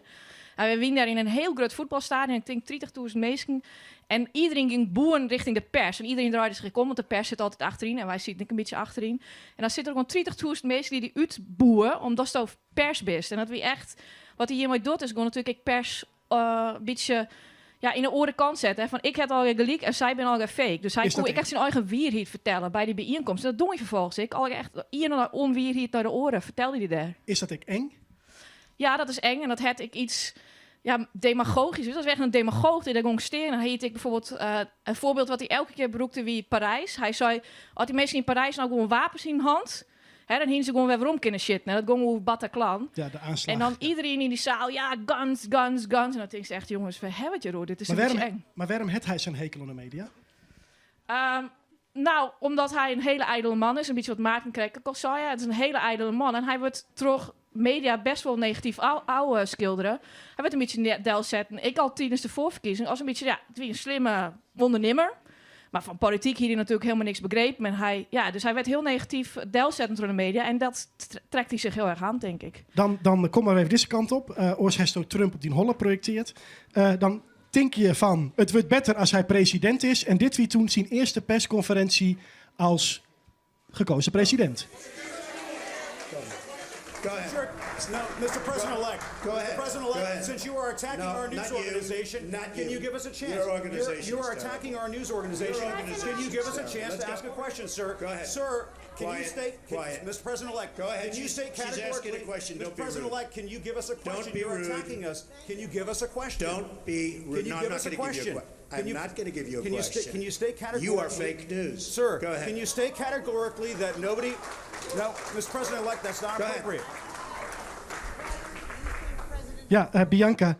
En wy wiene dêr yn in hiel grut fuotbalstadion, ik tink 30.000 minsken. En iderien gyng boeien rjochting de pers. En iderien draaide sich ek om, want de pers sit altyd achteryn en wy sieten ek in bytsje achteryn. En dan sitte der gewoan 30.000 minsken dy't dy útboeie omdatsto pers bist. En dat wie echt, wat hy hjirmei docht is gewoan natuerlik ek pers in bytsje ja, yn de oare kant sette. Hè, fan ik ha allegear gelyk en sy binne allegear fake. Dus hy Is dat koe ek echt syn eigen wierheid fertelle by dy byienkomst. En dat die hy ferfolgens ek. Allegear echt ien ûnwierheid nei de oare fertelde hy dêr. Is dat ek eng? Ja, dat is eng en dat hat ek iets ja, demagogysk. Dus dat is echt in demagooch dy't dêr gong stean. En hy hiet ek byfoarbyld in foarbyld wat hy elke kear brûkte wie Parys. Hy sei, as dy minsken yn Parys no gewoan wapens yn hand, hè, dan hiene se gewoan wer werom kinne sjitten. En dat gong oer Bataclan. Ja, de oanslach. En dan iderien yn dy saal, ja, guns, guns, guns. En dan tinkst echt, jonges, wêr hawwe we it hjir oer? Dit is Maar in bytsje wêrom, eng. mar wêrom hat hy sa'n hekel oan de media? Nou, omdat hy in hiele idele man is. In bytsje wat Maarten krekt ek al sei. Ja, it is in hiele idele man. En hy wurdt troch media best wol negatyf ôfskildere. Hy wurdt in bytsje delsetten. Ek al tidens de foarferkiezing as in bytsje, ja, it wie in slimme ûndernimmer. Mar fan polityk hie hy natuerlik hielendal niks begrepen. En hy, ja, dus hy wurdt hiel negatyf delsetten troch de media. En dat trekt hy sich hiel erch oan, tink ik. Dan kom mar even dizze kant op. Oars hasto Trump op dyn holle projektearre. Dan tinke je fan, it wurdt better as hy presidint is. En dit wie doe syn earste perskonferinsje as gekozen presidint. Go ahead. Sure. No, Mr. President-elect. Go ahead. Mr. President-elect, Go ahead. since you are attacking No, our news not you. organization, Not can you. you give us a chance? Your organization You are is terrible. attacking our news organization. Your organization Can you give us a is chance terrible. to Let's ask go. a question, sir? Go ahead. Sir, can you Quiet. state, can, Quiet. Mr. President-elect, Go ahead. can you She's- state she's asking a categorically, question. Mr. Don't be rude. President-elect, can you give us a Don't question? be You're rude. attacking us. Can you give us a question? Don't be rude. Can you No, I'm give not us a gonna give you a question? Can I'm not gonna give you a can You question. can you state You are categorically? fake news. Sir, Go ahead. can you state categorically that nobody... No, Mr. President-elect, that's not Go ahead. appropriate. Ja, Bianca,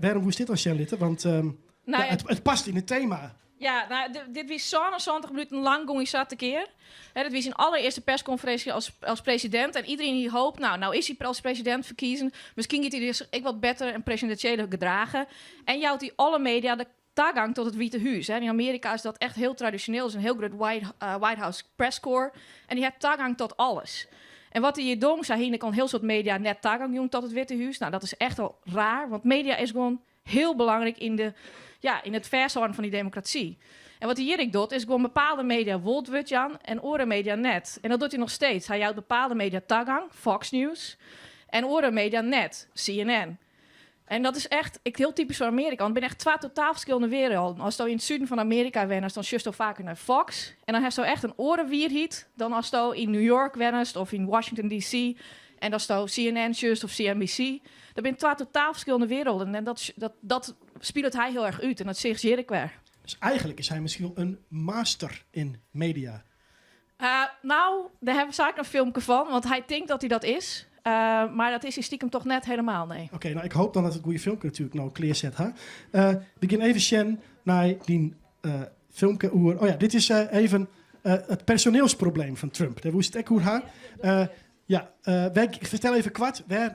wêrom woest dit al sjen litte? Want Nou ja, ja, it past yn it tema. Ja, nou, dit wie 77 minuten lang gong hy sa tekear. Hè, dat wie syn allerearste perskonferinsje as presidint. En iderien hie hoop, nou, no is hy as presidint ferkeazen. Miskien giet hy dus ek wat better en presidinsjeler gedragen. En jout hy alle media de tagong ta it Wite Hûs. Hè. Yn Amearika is dat echt hiel tradisjoneel. It is in hiel grut White House press corps. En dy hat tagong ta alles. En wat hy hjir die, sy hiene al in hiel soad media net tagong jûn ta it Wite Hûs. Nou, dat is echt al raar, want media is gewoan hiel belangryk ja, yn it fêsthâlden fan dy demokrasy. En wat hy hjir ek docht, is gewoan bepaalde media wol it wurd jaan en oare media net. En dat docht hy noch steeds. Hy jout bepaalde media tagong, Fox News, en oare media net, CNN. En dat is echt ik, hiel typysk foar Amearika. Want it binne echt twa totaal ferskillende werelden. Asto yn it suden fan Amearika wennest, dan sjochsto faker nei Fox. En dan hasto echt in oare wierheid dan asto yn New York wennest of yn Washington DC. En asto CNN sjochst of CNBC. Dat binne twa totaal ferskillende werelden. En dat spilet hy hiel erch út. En dat seach hjir ek wer. Dus eigentlik is hy miskien wol in master yn media. Nou, dêr hawwe we saak in filmke fan, want hy tinkt dat hy dat is. Mar dat is hy stikem dochs net hielendal, nee. Oké, nou ik hoop dan dat it goede filmke natuerlik no klearset, hè. We gean even sjen nei dy filmke oer. Oh ja, dit is even it personeelsprobleem fan Trump. Dêr woest it ek oer ha. Ja, fertel even koart, wêr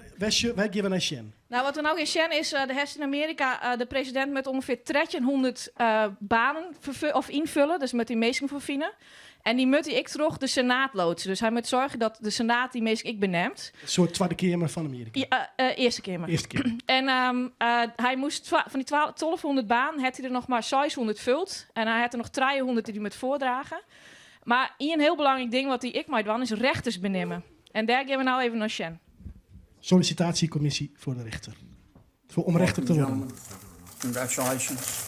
gean we nei sjen? Nou, wat we no gean sjen is, de hast yn Amearika de presidint moat ûngefear 1300 banen of ynfolje, dus moat dy minsken foar fine. En dy moat hy ek troch de Senaat loadse. Dus hy moat soargje dat de Senaat dy minsken ek beneamt. In soart Twadde Keamer fan Amearika. Ja, Earste Keamer. Earste Keamer. En hy moast fan dy 1200 banen, hat hy der noch mar 600 fuld. En hy hat der noch 300 dy't hy moat foardrage. Mar ien hiel belangryk ding wat hy ek mei dwaan is rjochters beneame. En dêr gean we no even nei sjen. Sollicitatiecommissie voor de rechter. Voor om rechter te worden. Gentlemen, congratulations.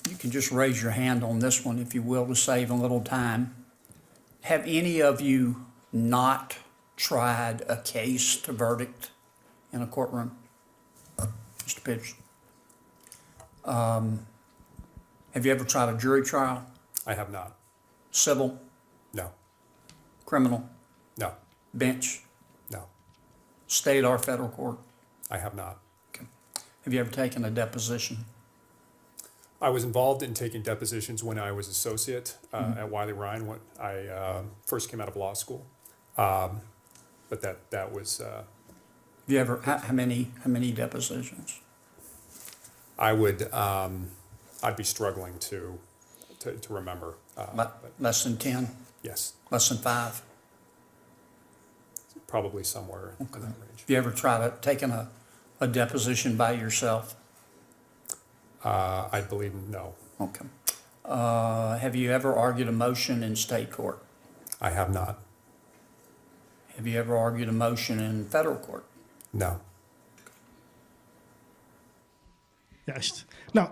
You can just raise your hand on this one, if you will, to save a little time. Have any of you not tried a case to verdict in a courtroom? Mr. Pitts? Have you ever tried a jury trial? I have not. Civil? No. Criminal? No. Bench? No. State or federal court? I have not. Okay. Have you ever taken a deposition? I was involved in taking depositions when I was associate at Wiley Ryan when I first came out of law school. But that was Have you ever, how many depositions? I'd be struggling to remember. Less than 10? Yes. Less than five? Probably somewhere in that range. Have you ever tried taking a deposition by yourself? I believe no. Okay. Have you ever argued a motion in state court? I have not. Have you ever argued a motion in federal court? No. Juist. Nou,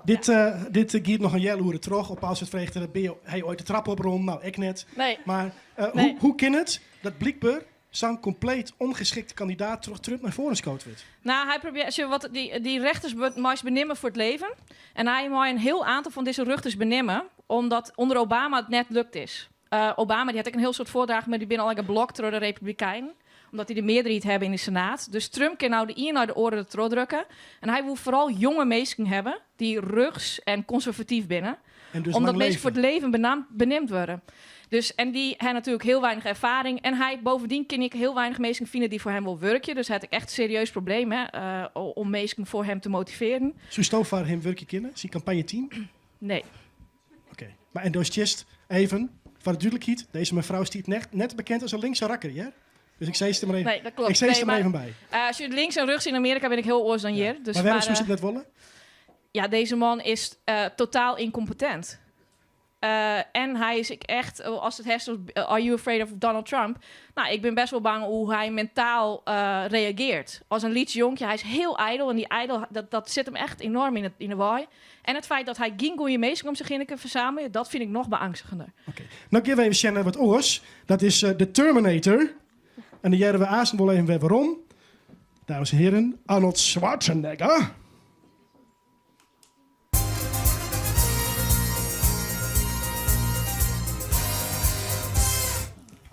dit giet noch in healoere troch. Op als it freget, binne jo, ha jo oait de trap oprûn? Nou, ik net. Nee. Mar Nee. hoe kin it dat blykber sa'n kompleet ûngeskikte kandidaat troch Trump nei foaren skood wurdt? Nou, hy probearret, sjoch, wat dy rjochters meist beneame foar it libben. En hy mei in hiel oantal fan dizze rjochters beneame, omdat ûnder Obama it net lukt is. Obama dy hat ek in hiel soad foardrachten, mar dy binne al blokt troch de Republikeinen. Omdat dy de mearderheid hawwe yn de Senaat. Dus Trump kin no de iene nei de oare drukke. En hy wol foaral jonge minsken hawwe dy't rjochts en konservatyf binne. En dus Omdat lang minsken foar it leven. libben beneamd wurde. Dus, en dy ha natuerlik hiel weinich erfaring. En hy, boppedat kin ek hiel weinich minsken fine dy't foar him wolle wurkje. Dus hy hat echt in serieus probleem, hè, om minsken foar him te motivearjen. Soesto foar him wurkje kinne? Syn kampanjeteam? Nee. Oké. Mar en dus just even, foar de dúdlikheid, dizze mefrou stiet net bekend as in linkse rakker, ja? Dus ik sis it der mar even, Nee, dat klopt. ik sis Nee, it der mar mar, even by. Als je links en rechts in Amerika ben ik heel oars dan hier. Dus, Maar wêrom maar, soest it net wolle? Ja, deze man is totaal incompetent. En hy is ek echt, as it hast, are you afraid of Donald Trump? Nou, ik ben best wel bang hoe hy mentaal reagearret. As in lyts jonkje, hy is hiel ijdel. En dy ijdel, dat sit him echt enoarm yn 'e wei. En it feit dat hy gjin goede minsken om sich hinne kin fersammelje, dat fyn ik noch beëangstigender. Nou gean we even sjen nei wat oars. Dat is de Terminator. En dan hearre we aanst wol even wer werom. Dames en heren, Arnold Schwarzenegger.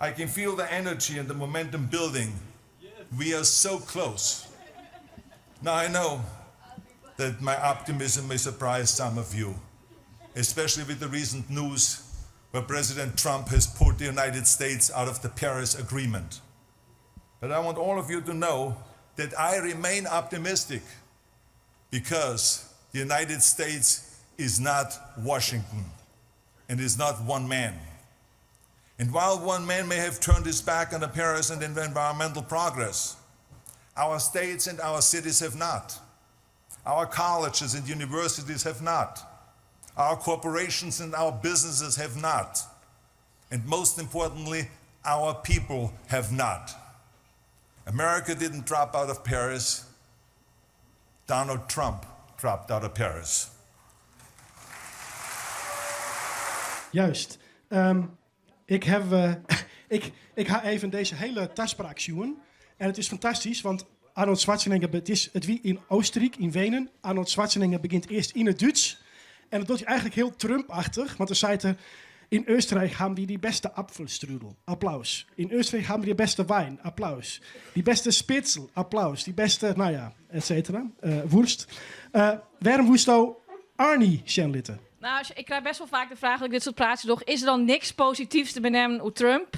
I can feel the energy and the momentum building. We are so close. Now I know that my optimism may surprise some of you, especially with the recent news where President Trump has pulled the United States out of the Paris Agreement. But I want all of you to know that I remain optimistic because the United States is not Washington and is not one man. And while one man may have turned his back on the Paris and environmental progress, our states and our cities have not. Our colleges and universities have not. Our corporations and our businesses have not. And most importantly, our people have not. America didn't drop out of Paris. Donald Trump dropped out of Paris. Juist. Ik ga even dizze hiele taspraak sjoen. En it is fantastysk, want Arnold Schwarzenegger, it wie yn Oostenryk, yn Wenen. Arnold Schwarzenegger begjint earst yn it Dútsk. En dat docht hy eigentlik hiel Trump-achtich, want dan sei er: In Österreich haben wir die beste Apfelstrudel. Applaus. In Österreich haben wir die beste Wein. Applaus. Die beste Spätzle. Applaus. Die beste, nou ja, et cetera. Wurst. Wêrom woesto Arnie sjen litte? Nou, ik krij best wol faak de fraach dat ik dit soart praatsjes doch. Is der dan niks posityfs te beneamen oer Trump?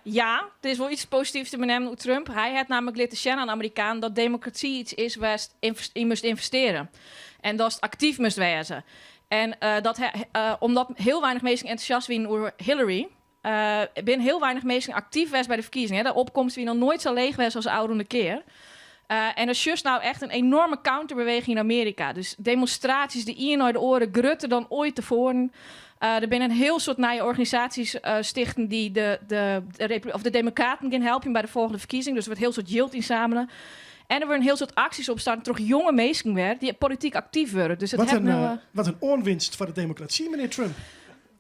Ja, der is wol yts posityfs te beneamen oer Trump. Hy hat nammentlik litten sjen oan Amerikanen dat demokrasy yts is wêr'tst yn moatst ynvestearje. En datst aktyf moatst wêze. En omdat hiel weinich minsken entûsjast wiene oer Hillary, binne hiel weinich minsken aktyf west by de ferkiezingen. De opkomst wie noch noait sa leech west as ôfrûne kear. En der is just no echt in enoarme counterbeweging yn Amearika. Dus demonstraasjes, de iene nei de oare, grutter dan oait tefoaren. Der binne in hiel soad nije organisaasjes stichte dy't de Demokraten gean helpe by de folgjende ferkiezing. Dus der wurdt hiel soad jild ynsammele. En der wurde in hiel soad aksjes opstart troch jonge minsken wer dy't polityk aktyf wurde. Dus it Wat hat in, no, wat in oanwinst foar de demokrasy, menear Trump.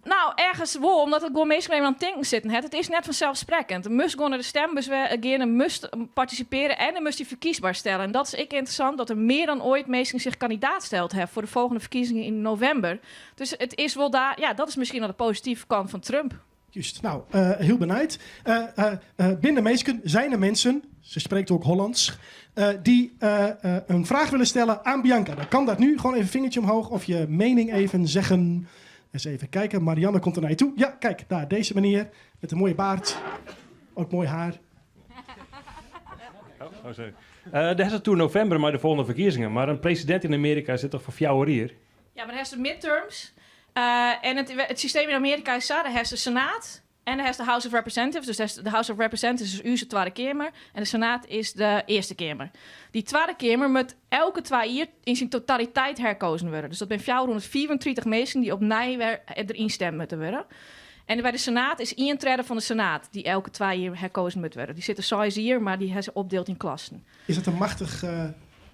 Nou, ergens wol, omdat it gewoan minsken even oan it tinken sitten hat. It is net fanselssprekkend. Der moast gewoan nei de stembus gean, der moast partisipearje en der moast dy ferkiesber stelle. En dat is ek ynteressant, dat der mear dan oait minsken sich kandidaat steld hawwe foar de folgjende ferkiezingen yn novimber. Dus it is wol dêr, ja, dat is miskien al de positive kant fan Trump. Juist. Nou, heel benijd. Binne der minsken, zijn er mensen, ze spreekt ook Hollands, die een vraag willen stellen aan Bianca? Dan kan dat nu. Gewoon even een vingertje omhoog of je mening even zeggen. Eens even kijken. Marianne komt er naar je toe. Ja, kijk, daar, deze meneer met een mooie baard. Ook mooi haar. Oh, sorry. Dat is het toen november, maar de volgende verkiezingen. Maar een president in Amerika zit toch voor 4 jaar? Ja, maar hij is de midterms. En het systeem in Amerika is zo, daar heeft de Senaat en daar heeft de House of Representatives. Dus dat is de House of Representatives is de Tweede Kamer en de Senaat is de Eerste Kamer. Die Tweede Kamer moet elke 2 jaar in zijn totaliteit herkozen worden. Dus dat zijn 434 mensen die opnieuw weer erin stemmen moeten worden. En bij de Senaat is een derde van de Senaat die elke 2 jaar herkozen moet worden. Die zitten zes hier, maar die hebben ze opdeeld in klassen. Is dat een machtig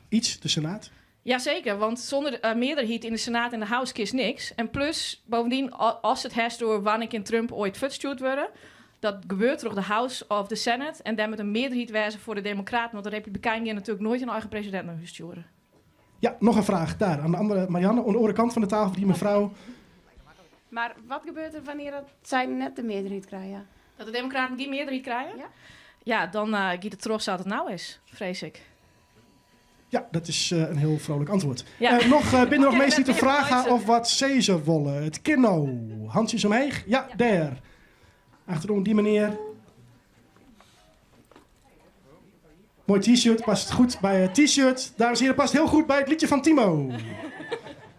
iets, de Senaat? Jazeker, want zonder meerderheid in de Senaat en de House kiest niks. En plus, bovendien, als het herst door wanneer in Trump ooit fuortstjoerd worden, dat gebeurt door de House of de Senate. En daar moet een meerderheid wezen voor de Democraten, want de Republikeinen gaan natuurlijk nooit een eigen president naar huis sturen. Ja, nog een vraag daar. Aan de andere, Marianne, aan de andere kant van de tafel, die mevrouw. Maar wat gebeurt er wanneer dat zij net de meerderheid krijgen? Dat de Democraten die meerderheid krijgen? Ja, ja dan gaat het terug zoals het nou is, vrees ik. Ja, dat is een heel vrolijk antwoord. Ja. Nog, binnen nog Ja, mensen die dat te ben je vragen nooit. of wat zeggen wollen. Het kinno. Handjes omheeg. Ja, daar. Achterom die meneer. Mooi t-shirt, past goed bij het t-shirt. Dames en heren, past heel goed bij het liedje van Timo.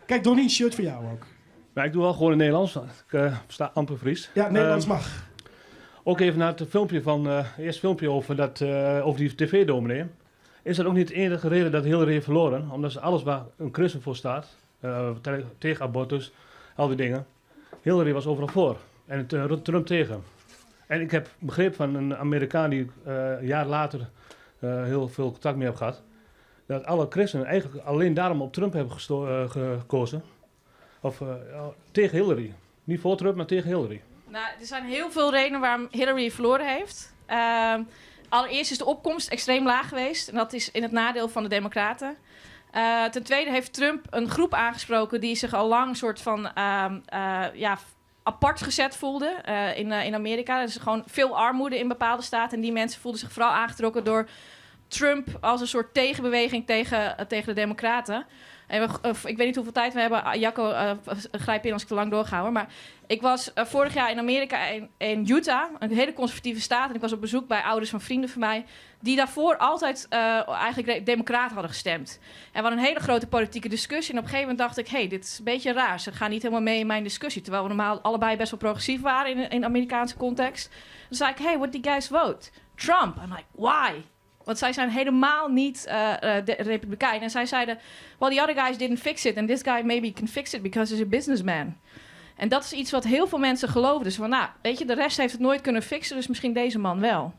Kijk, Donnie, shirt voor jou ook. Maar ik doe wel gewoon in Nederlands. want ik versta amper Fries. Ja, Nederlands mag. Ook even naar het filmpje van, het eerste filmpje over die tv-dominee. Is dat ook niet de enige reden dat Hillary heeft verloren? Omdat ze alles waar een christen voor staat, tegen abortus, al die dingen. Hillary was overal voor en Trump tegen. En ik heb begrepen van een Amerikaan die ik een jaar later heel veel contact mee heb gehad, dat alle christenen eigenlijk alleen daarom op Trump hebben gekozen. Of tegen Hillary. Niet voor Trump, maar tegen Hillary. Nou, er zijn heel veel redenen waarom Hillary verloren heeft. Allereerst is de opkomst extreem laag geweest. En dat is in het nadeel van de Democraten. Ten tweede heeft Trump een groep aangesproken die zich al lang een soort van ja, apart gezet voelde in Amerika. Er is gewoon veel armoede in bepaalde staten. En die mensen voelden zich vooral aangetrokken door Trump als een soort tegenbeweging tegen de Democraten. En ik weet niet hoeveel tijd we hebben. Ah, Jacco, grijp in als ik te lang doorga, hoor. Maar ik was vorig jaar in Amerika in Utah, een hele conservatieve staat. En ik was op bezoek bij ouders van vrienden van mij, die daarvoor altijd eigenlijk democraat hadden gestemd. En we hadden een hele grote politieke discussie. En op een gegeven moment dacht ik, hé, hey, dit is een beetje raar. Ze gaan niet helemaal mee in mijn discussie. Terwijl we normaal allebei best wel progressief waren in de Amerikaanse context. Toen zei ik, hey, what did you guys vote? Trump. I'm like, why? Want zij zijn helemaal niet de republikein. En zij zeiden, well, the other guys didn't fix it. And this guy maybe can fix it because he's a businessman. En dat is iets wat heel veel mensen geloven. Dus van, nou, weet je, de rest heeft het nooit kunnen fixen, dus misschien deze man wel.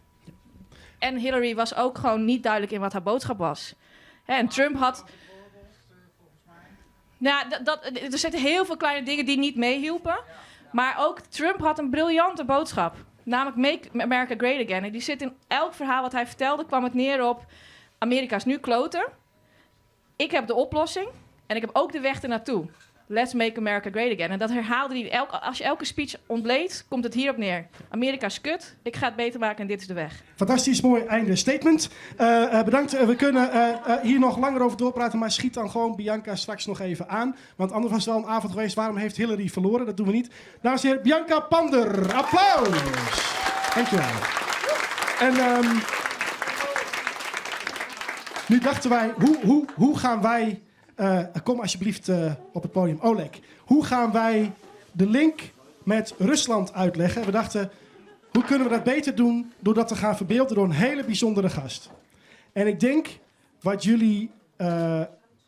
En Hillary was ook gewoon niet duidelijk in wat haar boodschap was. Hè, en Trump had... Nou, er zitten heel veel kleine dingen die niet meehielpen. Maar ook Trump had een briljante boodschap. Namelijk Make America Great Again. En die zit in elk verhaal wat hij vertelde, kwam het neer op: Amerika is nu kloten. Ik heb de oplossing en ik heb ook de weg ernaartoe. Let's make America great again. En dat herhaalde hij. Als je elke speech ontleedt, komt het hierop neer. Amerika is kut, ik ga het beter maken en dit is de weg. Fantastisch mooi einde statement. Bedankt. We kunnen hier nog langer over doorpraten, maar schiet dan gewoon Bianca straks nog even aan. Want anders was het wel een avond geweest. Waarom heeft Hillary verloren? Dat doen we niet. Dames en heren, Bianca Pander. Applaus! Dankjewel. En nu dachten wij, hoe gaan wij... Kom alsjeblieft op het podium, Oleg. Hoe gaan wij de link met Rusland uitleggen? We dachten, hoe kunnen we dat beter doen door dat te gaan verbeelden door een hele bijzondere gast? En ik denk wat jullie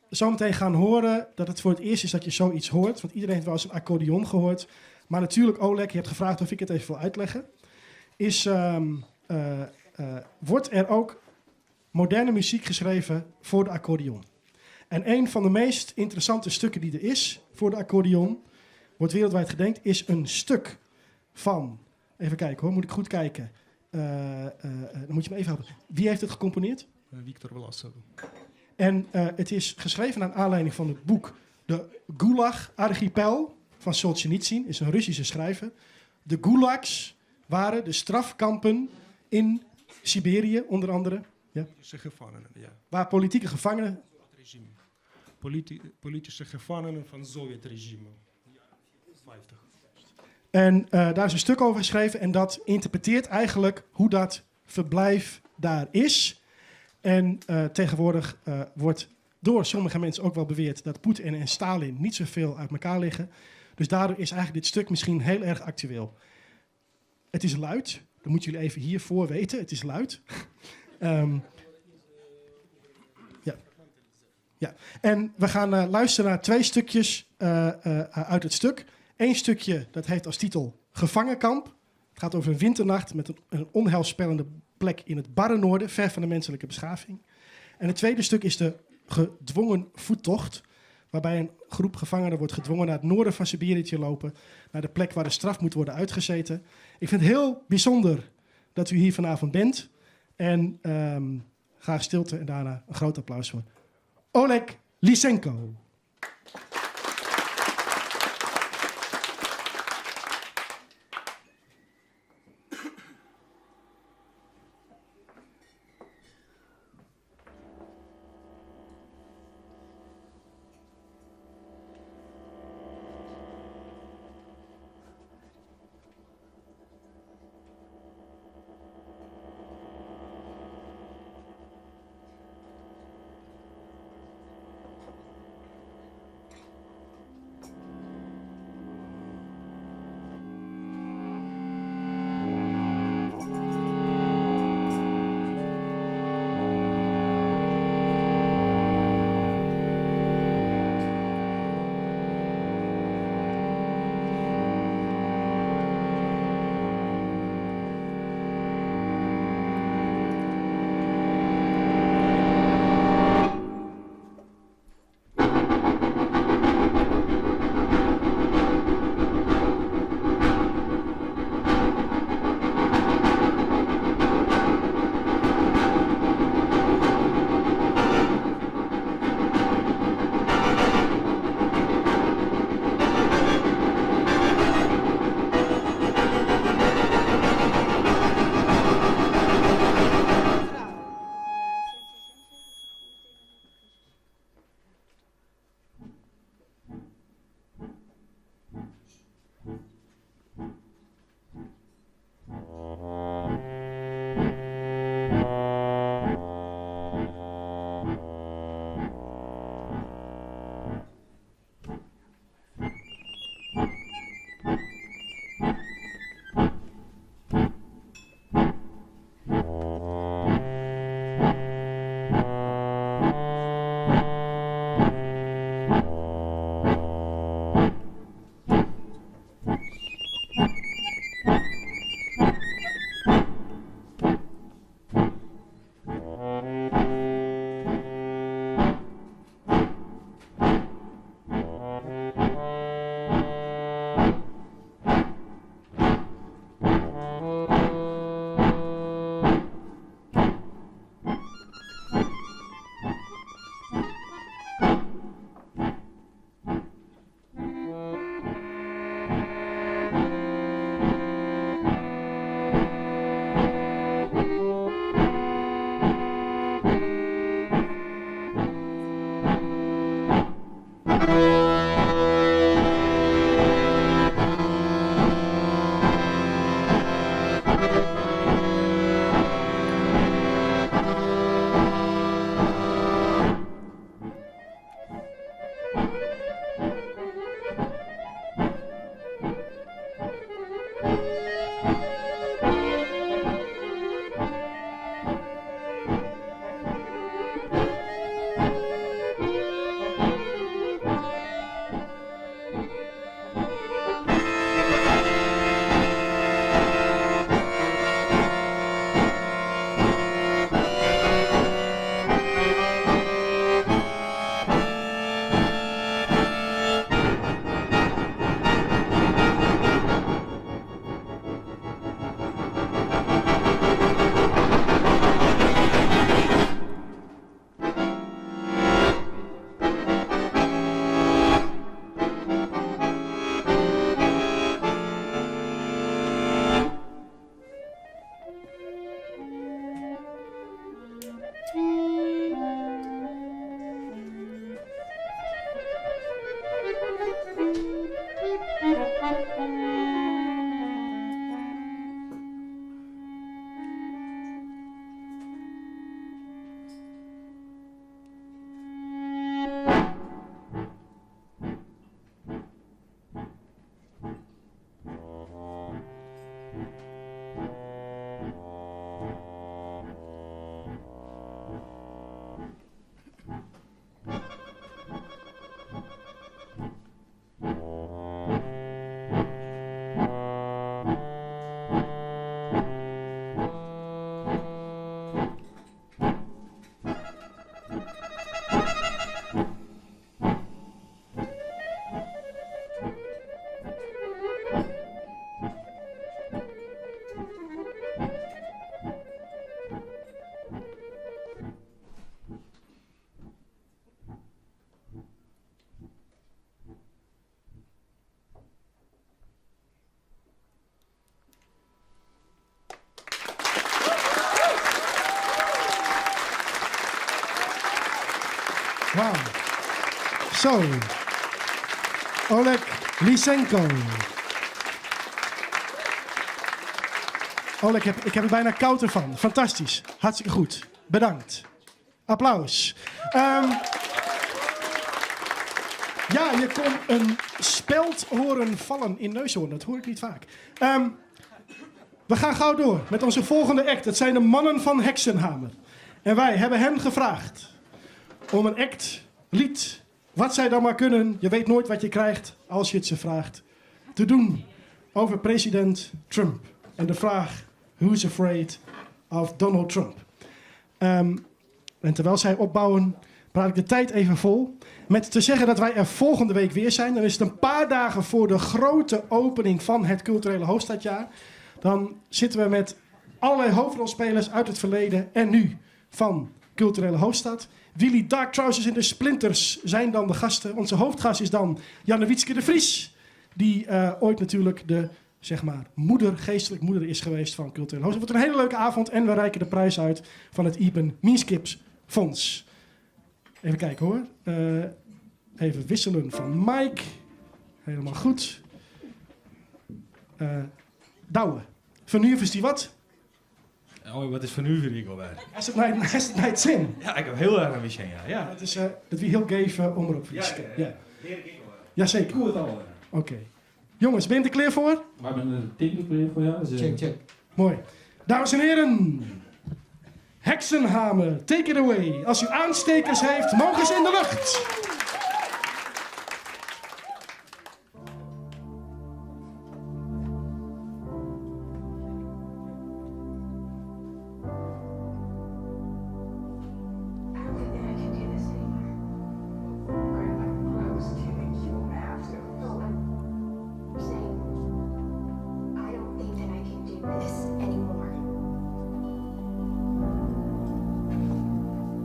zometeen gaan horen, dat het voor het eerst is dat je zoiets hoort. Want iedereen heeft wel eens een accordeon gehoord. Maar natuurlijk, Oleg, je hebt gevraagd of ik het even wil uitleggen. Wordt er ook moderne muziek geschreven voor de accordeon? En een van de meest interessante stukken die er is voor de accordeon, wordt wereldwijd gedenkt, is een stuk van, even kijken hoor, moet ik goed kijken. Dan moet je me even helpen. Wie heeft het gecomponeerd? Victor Vlasov. En het is geschreven naar aanleiding van het boek De Gulag Archipel van Solzhenitsyn, is een Russische schrijver. de gulags waren, de strafkampen in Siberië onder andere. Ja. Politische gevangenen, ja. Waar politieke gevangenen. Regime. Politische gevangenen van het Sovjet-regime. 50. En daar is een stuk over geschreven en dat interpreteert eigenlijk hoe dat verblijf daar is. En tegenwoordig wordt door sommige mensen ook wel beweerd dat Poetin en Stalin niet zoveel uit elkaar liggen. Dus daardoor is eigenlijk dit stuk misschien heel erg actueel. Het is luid, dat moeten jullie even hiervoor weten, het is luid. Ja. Ja. En we gaan luisteren naar 2 stukjes uit het stuk. Eén stukje dat heeft als titel Gevangenkamp. Het gaat over een winternacht met een onheilspellende plek in het barre noorden, ver van de menselijke beschaving. En het tweede stuk is de gedwongen voettocht, waarbij een groep gevangenen wordt gedwongen naar het noorden van Siberië te lopen, naar de plek waar de straf moet worden uitgezeten. Ik vind het heel bijzonder dat u hier vanavond bent. En graag stilte en daarna een groot applaus voor Oleg Lysenko. Zo. Oleg Lysenko. Oleg, ik heb, ik heb er bijna koud ervan. Fantastisch. Hartstikke goed. Bedankt. Applaus. Ja, je kon een speld horen vallen in Neushoorn. Dat hoor ik niet vaak. We gaan gauw door met onze volgende act. Dat zijn de mannen van Heksenhamer. En wij hebben hen gevraagd om een act, lied, wat zij dan maar kunnen. Je weet nooit wat je krijgt als je het ze vraagt. Te doen over president Trump. En de vraag, who's afraid of Donald Trump? En terwijl zij opbouwen, praat ik de tijd even vol. Met te zeggen dat wij er volgende week weer zijn. Dan is het een paar dagen voor de grote opening van het culturele hoofdstadjaar. Dan zitten we met allerlei hoofdrolspelers uit het verleden en nu van culturele hoofdstad. Willy Dark Trousers en de Splinters zijn dan de gasten. Onze hoofdgast is dan Janne-Wietske de Vries. Die ooit natuurlijk de, zeg maar, moeder, geestelijk moeder is geweest van culturele hoofdstad. Het wordt een hele leuke avond en we reiken de prijs uit van het Iepen Mienskips Fonds. Even kijken hoor. Even wisselen van Mike. Helemaal goed. Douwe. Vernuver die wat? Oh, wat is vernuver ik alweer? Is het niet, is het niet zin? Ja, ik heb heel erg naar mijn zin, ja. Ja. Dat is dat wie heel geef omroep. Ja. Ja. Jazeker. Goed al. Oké. Jongens, ben je er klaar voor? Wij zijn er tien klaar voor, ja. Dus, Check, check. Mooi. Dames en heren, Heksenhamer, take it away. Als u aanstekers heeft, mogen ze in de lucht. I don't think that I can do this anymore.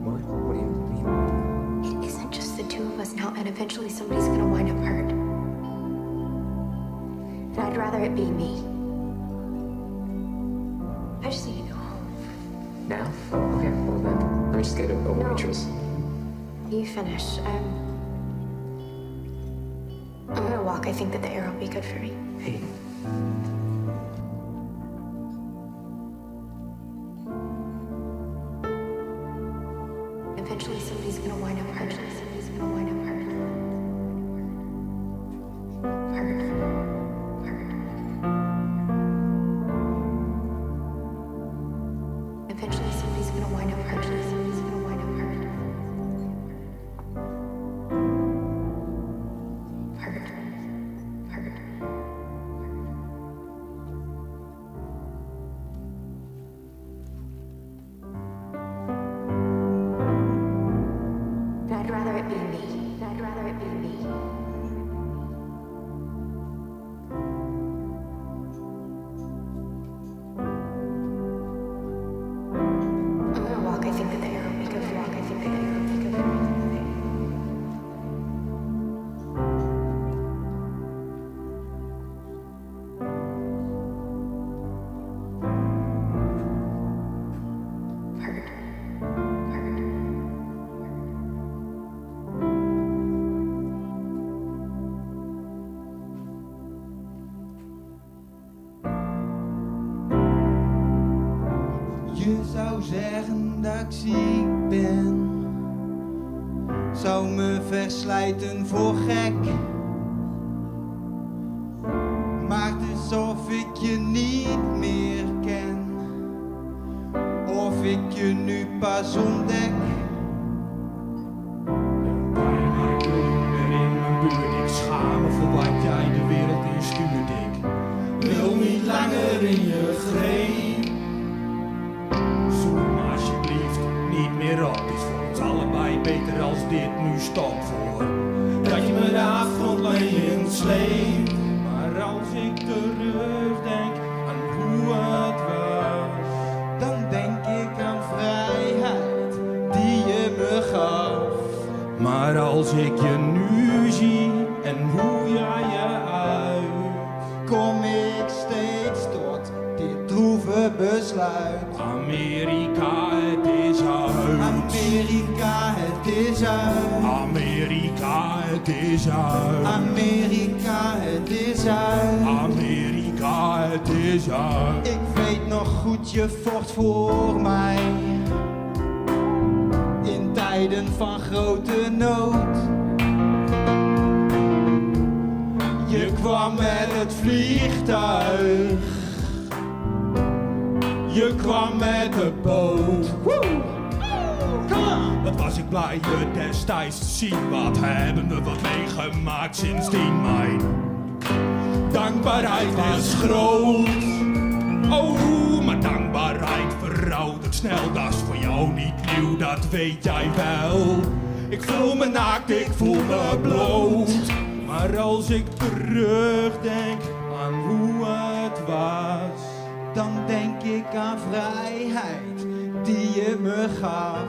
What? What do you mean? It isn't just the two of us now, and eventually somebody's gonna wind up hurt. And I'd rather it be me. I just need to go home. Now? Oh, okay. Well then, let me just get a waitress. You finish. I'm gonna walk. I think that the air will be good for me. Hey. Eventually somebody's gonna wind up hurt. Somebody's gonna wind up hurt. Hurt. Hurt. Eventually somebody's gonna wind up hurt. Somebody's gonna wind up hurt. Hurt. Hurt. I'd rather it be me. I'd rather it be me. I'm gonna walk. I think that the air will be good for me. I think that the air will be good for me. Hurt. Hurt. Je zou zeggen dat ik ziek ben, zou me verslijten voor gek. Maar het is of ik je niet meer ken, of ik je nu pas ontdek. Maar ik wil niet meer in mijn buurt. Ik schaam me voor wat jij de wereld instuurt. Ik wil niet langer in je greep. Zoek me alsjeblieft niet meer op. Het is voor ons allebei beter als dit nu stopt voor. Dat je me de afgrond mee insleept. Maar als ik terugdenk aan hoe het was, dan denk ik aan vrijheid die je me gaf. Maar als ik je nu zie en hoe jij je uit, kom ik steeds tot dit droeve besluit. Amerika, het is uit. Amerika, het is uit. Amerika, het is uit. Amerika, het is uit. Amerika, het is uit. Ik weet nog goed, je vocht voor mij. In tijden van grote nood. Je kwam met het vliegtuig. Je kwam met de boot. Wat was ik blij je destijds te zien. Wat hebben we wat meegemaakt sindsdien, mijn dankbaarheid is groot. Oh, maar dankbaarheid veroudert snel. Dat is voor jou niet nieuw, dat weet jij wel. Ik voel me naakt, ik voel me bloot. Maar als ik terugdenk aan hoe het was, Dan denk ik aan vrijheid die je me gaf.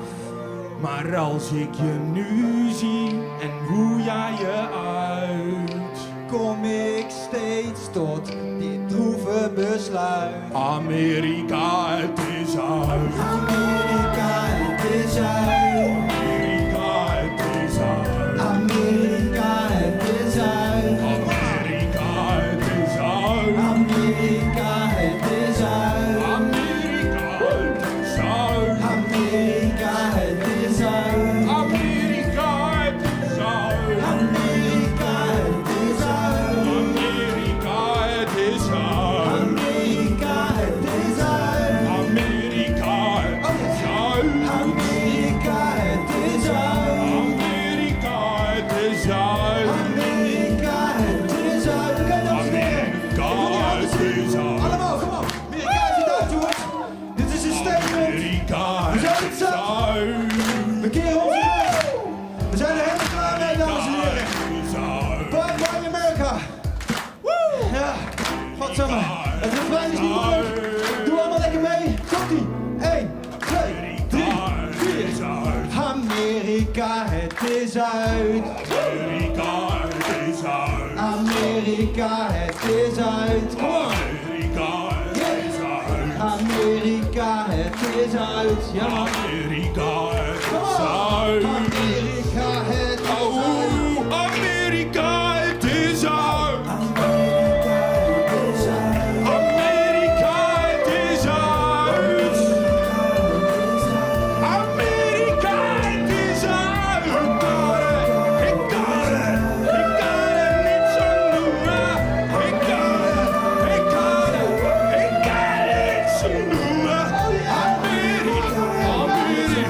Maar als ik je nu zie en hoe jij je uit, kom ik steeds tot dit droeve besluit. Amerika, het is uit. Amerika, het is uit. Amerika, het is uit. Amerika, het is uit. Amerika, het is uit. Amerika, het is uit. Amerika, het is uit. Amerika, het is uit. Amerika, het is uit. Amerika, het is uit. Amerika, het is uit. Amerika, het is uit. Amerika, het is uit. Amerika, het is uit. Amerika, het is uit. Amerika, het is uit. Oké, dames en heren. Amerika, het is uit. Allemaal, kom op. Amerika is het uit, jongens. Dit is een statement. Amerika, We zijn het het is zat. uit. We keren onze rug. We zijn er helemaal klaar mee, dames en heren. Het is uit. Bye bye America. Woe! Ja, godsamme. Het refrein is niet moeilijk. Doe allemaal lekker mee. Komt-ie. 1, 2, 3, 4. Amerika, het is uit. Amerika, het is uit. Amerika, het is uit. Kom on. Amerika, het is uit. Amerika, het is uit. Ja, man. Amerika, het Kom is on. uit. Amerika, het is uit. Oh, Amerika, het is uit. Amerika, het is uit. Amerika, het is uit. Ik kan het, ik kan het, ik kan het niet zo noemen. Ik kan het, ik kan het, ik kan het zo noemen. Amerika, Amerika,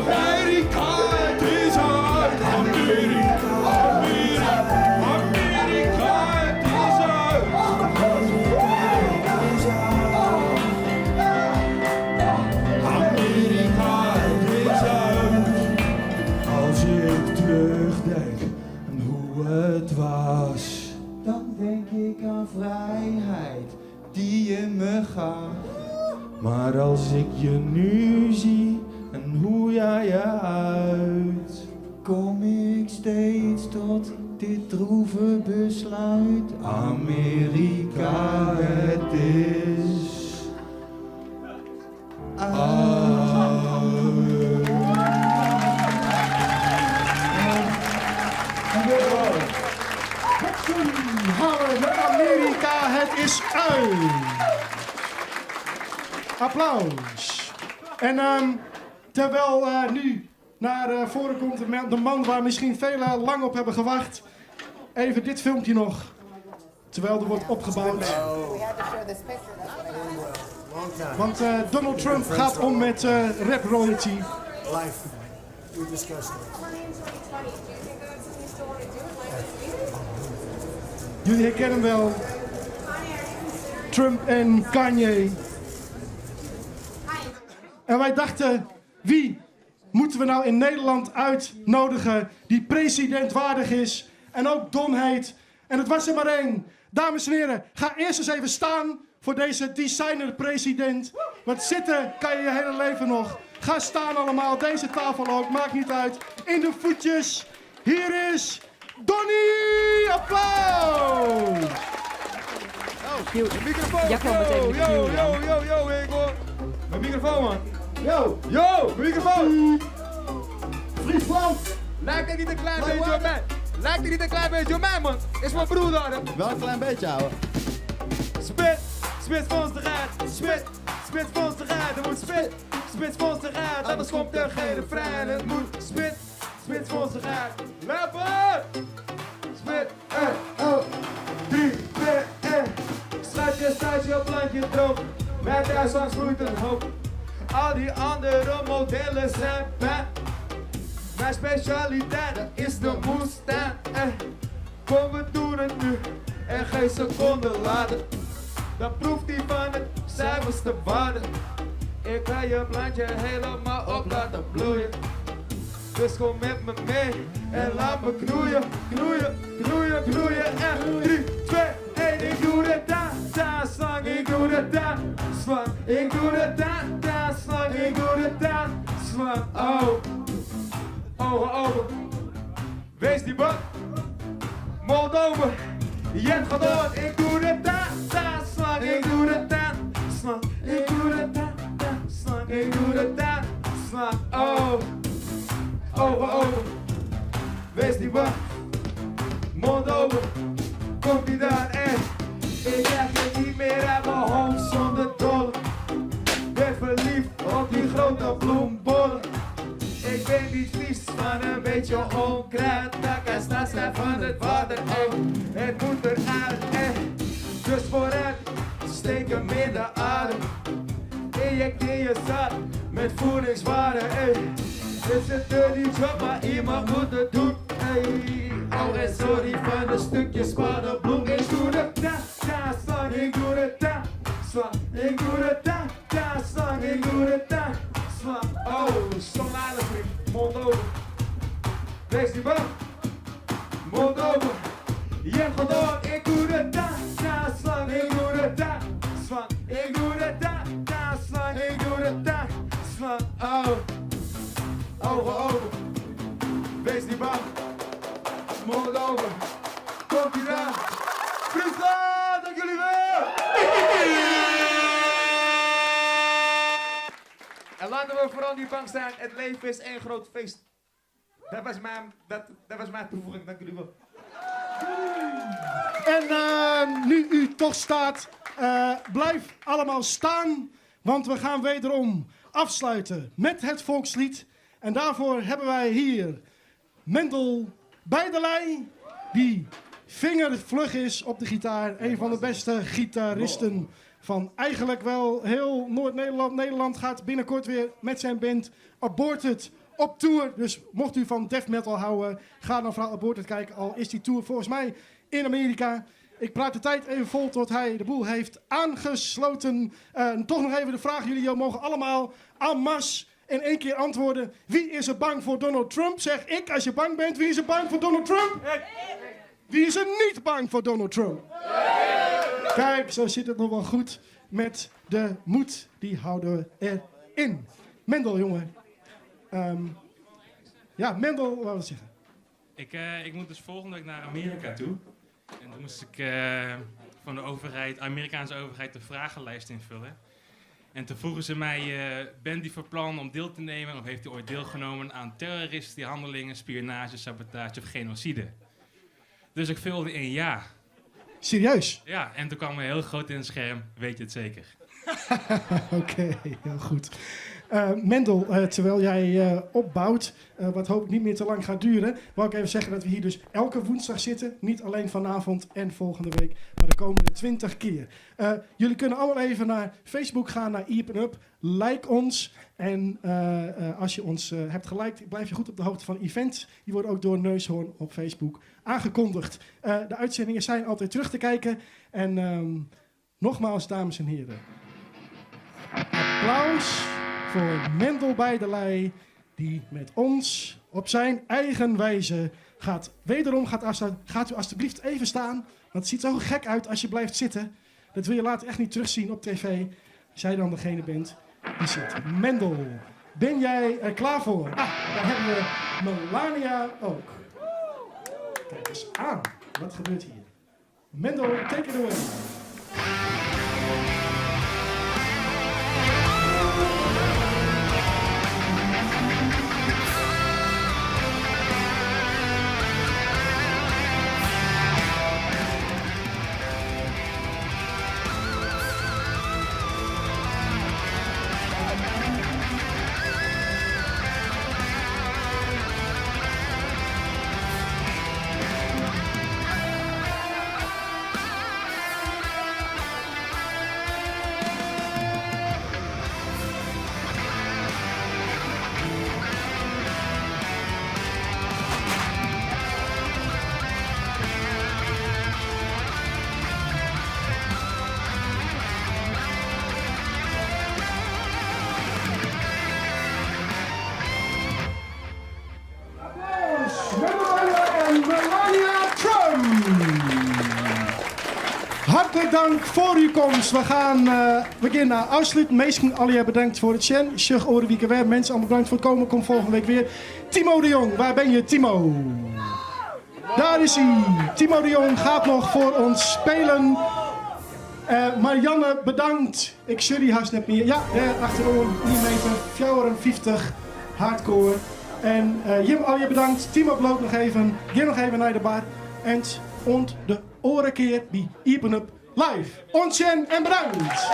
Amerika, het is uit. Amerika, Amerika, Amerika, het is uit. Amerika, het is uit. Als ik terugdenk aan hoe het was. Dan denk ik aan vrijheid die je me gaf. Maar als ik je nu zie en hoe jij je uit, Kom ik steeds tot dit droeve besluit. Amerika, het is Halen met Amerika, het is uit. Applaus. En terwijl nu naar voren komt de man waar misschien velen lang op hebben gewacht. Even dit filmpje nog. Terwijl er wordt opgebouwd. Want Donald Trump gaat om met rap royalty. Life. We discussed it. Jullie herkennen hem wel. Trump en Kanye. En wij dachten, wie moeten we nou in Nederland uitnodigen die president waardig is en ook Don heet? En het was er maar één. Dames en heren, ga eerst eens even staan voor deze designer-president. Want zitten kan je je hele leven nog. Ga staan allemaal, deze tafel ook, maakt niet uit. In de voetjes, hier is Donnie! Applaus! Oh, microfoon. Jacco meteen met de Yo, cue, yo, yo, yo, ik hoor. Mijn microfoon, man. Yo! Yo, mijn microfoon. Friesland! Lijkt het niet een klein beetje op mij? Lijkt hij niet een klein beetje op mij, man? Is mijn broer daar, hè? Wel een klein beetje, ouwe. Spit, spit vons eruit. Spit, spit vons eruit. Er moet spit, spit vons eruit. Anders komt er geen refrein. Het moet spit, spit vons eruit. Leppen! Spit, 1, oh, 3, 2, 1. Schatje, staat je plantje droog. Mijn thuis langs groeit een hoop. Al die andere modellen zijn bij. Mijn specialiteit is de moestuin. Kom, we doen het nu en geen seconde later. Dan proeft hij van het zuiverste waarde. Ik ga je plantje helemaal op laten bloeien. Dus kom met me mee en laat me knoeien, knoeien, knoeien, knoeien. En 3, 2, 1, ik doe de ta, ta, slang, ik doe de ta, slang. Ik doe de ta, ta, slang, ik doe de ta, slang. Oh, ogen open, wees niet bang. Mond open, Jet gaat door. Ik doe de ta, ta, slang, ik doe de ta, slang. Ik doe de ta, ta, slang, ik doe de ta, slang. Oh. Ogen open, wees niet bang. Mond open, komt ie daar en ik krijg het niet meer uit mijn hoofd zonder dolle. Ben verliefd op die grote bloembollen. Ik ben niet vies van een beetje onkruid. Tak en staat zijn van het water. Oh, het moet eruit. Dus vooruit, steek hem in de adem. Injecteer je zat met voedingswaarde. Ey. Het is een dirty job, maar iemand moet het doen. Ey. Oh, en sorry van een stukje spaddenbloem. Ik doe de ta, ta, slang. Ik doe de ta, slang. Ik doe de ta, ta, slang. Ik doe de ta, slang. Oh, zo'n vriend. Mond open. Wees niet bang. Mond open. Je gaat door. Ik doe de ta, ta, slang. Ik doe de ta, slang. Ik doe de ta, ta, slang. Ik doe de ta, slang. Oh. Ogen open. Wees niet bang. Mond open. Komt ie daar. Friesland, dank jullie wel. En laten we vooral niet bang zijn. Het leven is één groot feest. Dat was mijn, dat was mijn toevoeging, dank jullie wel. En nu u toch staat, blijf allemaal staan. Want we gaan wederom afsluiten met het volkslied. En daarvoor hebben wij hier Mendel Bijdelij, die vingervlug is op de gitaar. Een van de beste gitaristen van eigenlijk wel heel Noord-Nederland. Nederland gaat binnenkort weer met zijn band Aborted op tour. Dus mocht u van death metal houden, ga dan vooral Aborted kijken. Al is die tour volgens mij in Amerika. Ik praat de tijd even vol tot hij de boel heeft aangesloten. Toch nog even de vraag. Jullie mogen allemaal en masse in één keer antwoorden. Wie is er bang voor Donald Trump? Zeg ik, als je bang bent. Wie is er bang voor Donald Trump? Wie is er niet bang voor Donald Trump? Kijk, zo zit het nog wel goed met de moed. Die houden we erin. Mendel, jongen. Ja, Mendel, wat wil je zeggen? Ik moet dus volgende week naar Amerika toe. En toen moest ik van de overheid, Amerikaanse overheid, de vragenlijst invullen. En toen vroegen ze mij, bent u van plan om deel te nemen of heeft u ooit deelgenomen aan terroristische handelingen, spionage, sabotage of genocide? Dus ik vulde in ja. Serieus? Ja, en toen kwam er heel groot in het scherm, weet je het zeker. Oké, heel goed. Mendel, terwijl jij opbouwt, wat hoop ik niet meer te lang gaat duren, wou ik even zeggen dat we hier dus elke woensdag zitten. Niet alleen vanavond en volgende week, maar de komende 20 keer. Jullie kunnen allemaal even naar Facebook gaan, naar Iepen Up. Like ons. En als je ons hebt geliked, blijf je goed op de hoogte van events. Die worden ook door Neushoorn op Facebook aangekondigd. De uitzendingen zijn altijd terug te kijken. En nogmaals, dames en heren. Applaus voor Mendel Bijdelij, die met ons op zijn eigen wijze wederom gaat afsluiten. Gaat u alstublieft even staan, want het ziet zo gek uit als je blijft zitten. Dat wil je later echt niet terugzien op tv, als jij dan degene bent die zit. Mendel, ben jij er klaar voor? Ah, daar hebben we Melania ook. Kijk eens aan, wat gebeurt hier? Mendel, take it away. Hartelijk dank foar uw komst. We gaan uh, we gaan uh, afsluiten. Meesten, allegear bedankt foar it sjen. Sjoch oare wike wer. Mensen, allemaal bedankt foar it kommen. Kom volgende week weer. Timo de Jong, waar ben je, Timo? Daar is hij. Timo de Jong gaat nog voor ons spelen. Uh, Marianne, bedankt. Ik sorry haast net meer. Ja, daar achterom, 1 meter 54, hardcore. En uh, Jim, al je bedankt. Timo bloot nog even. Ga nog even naar de bar. En oant de oare kear by Iepen Up Live. Oant sjen en bedankt.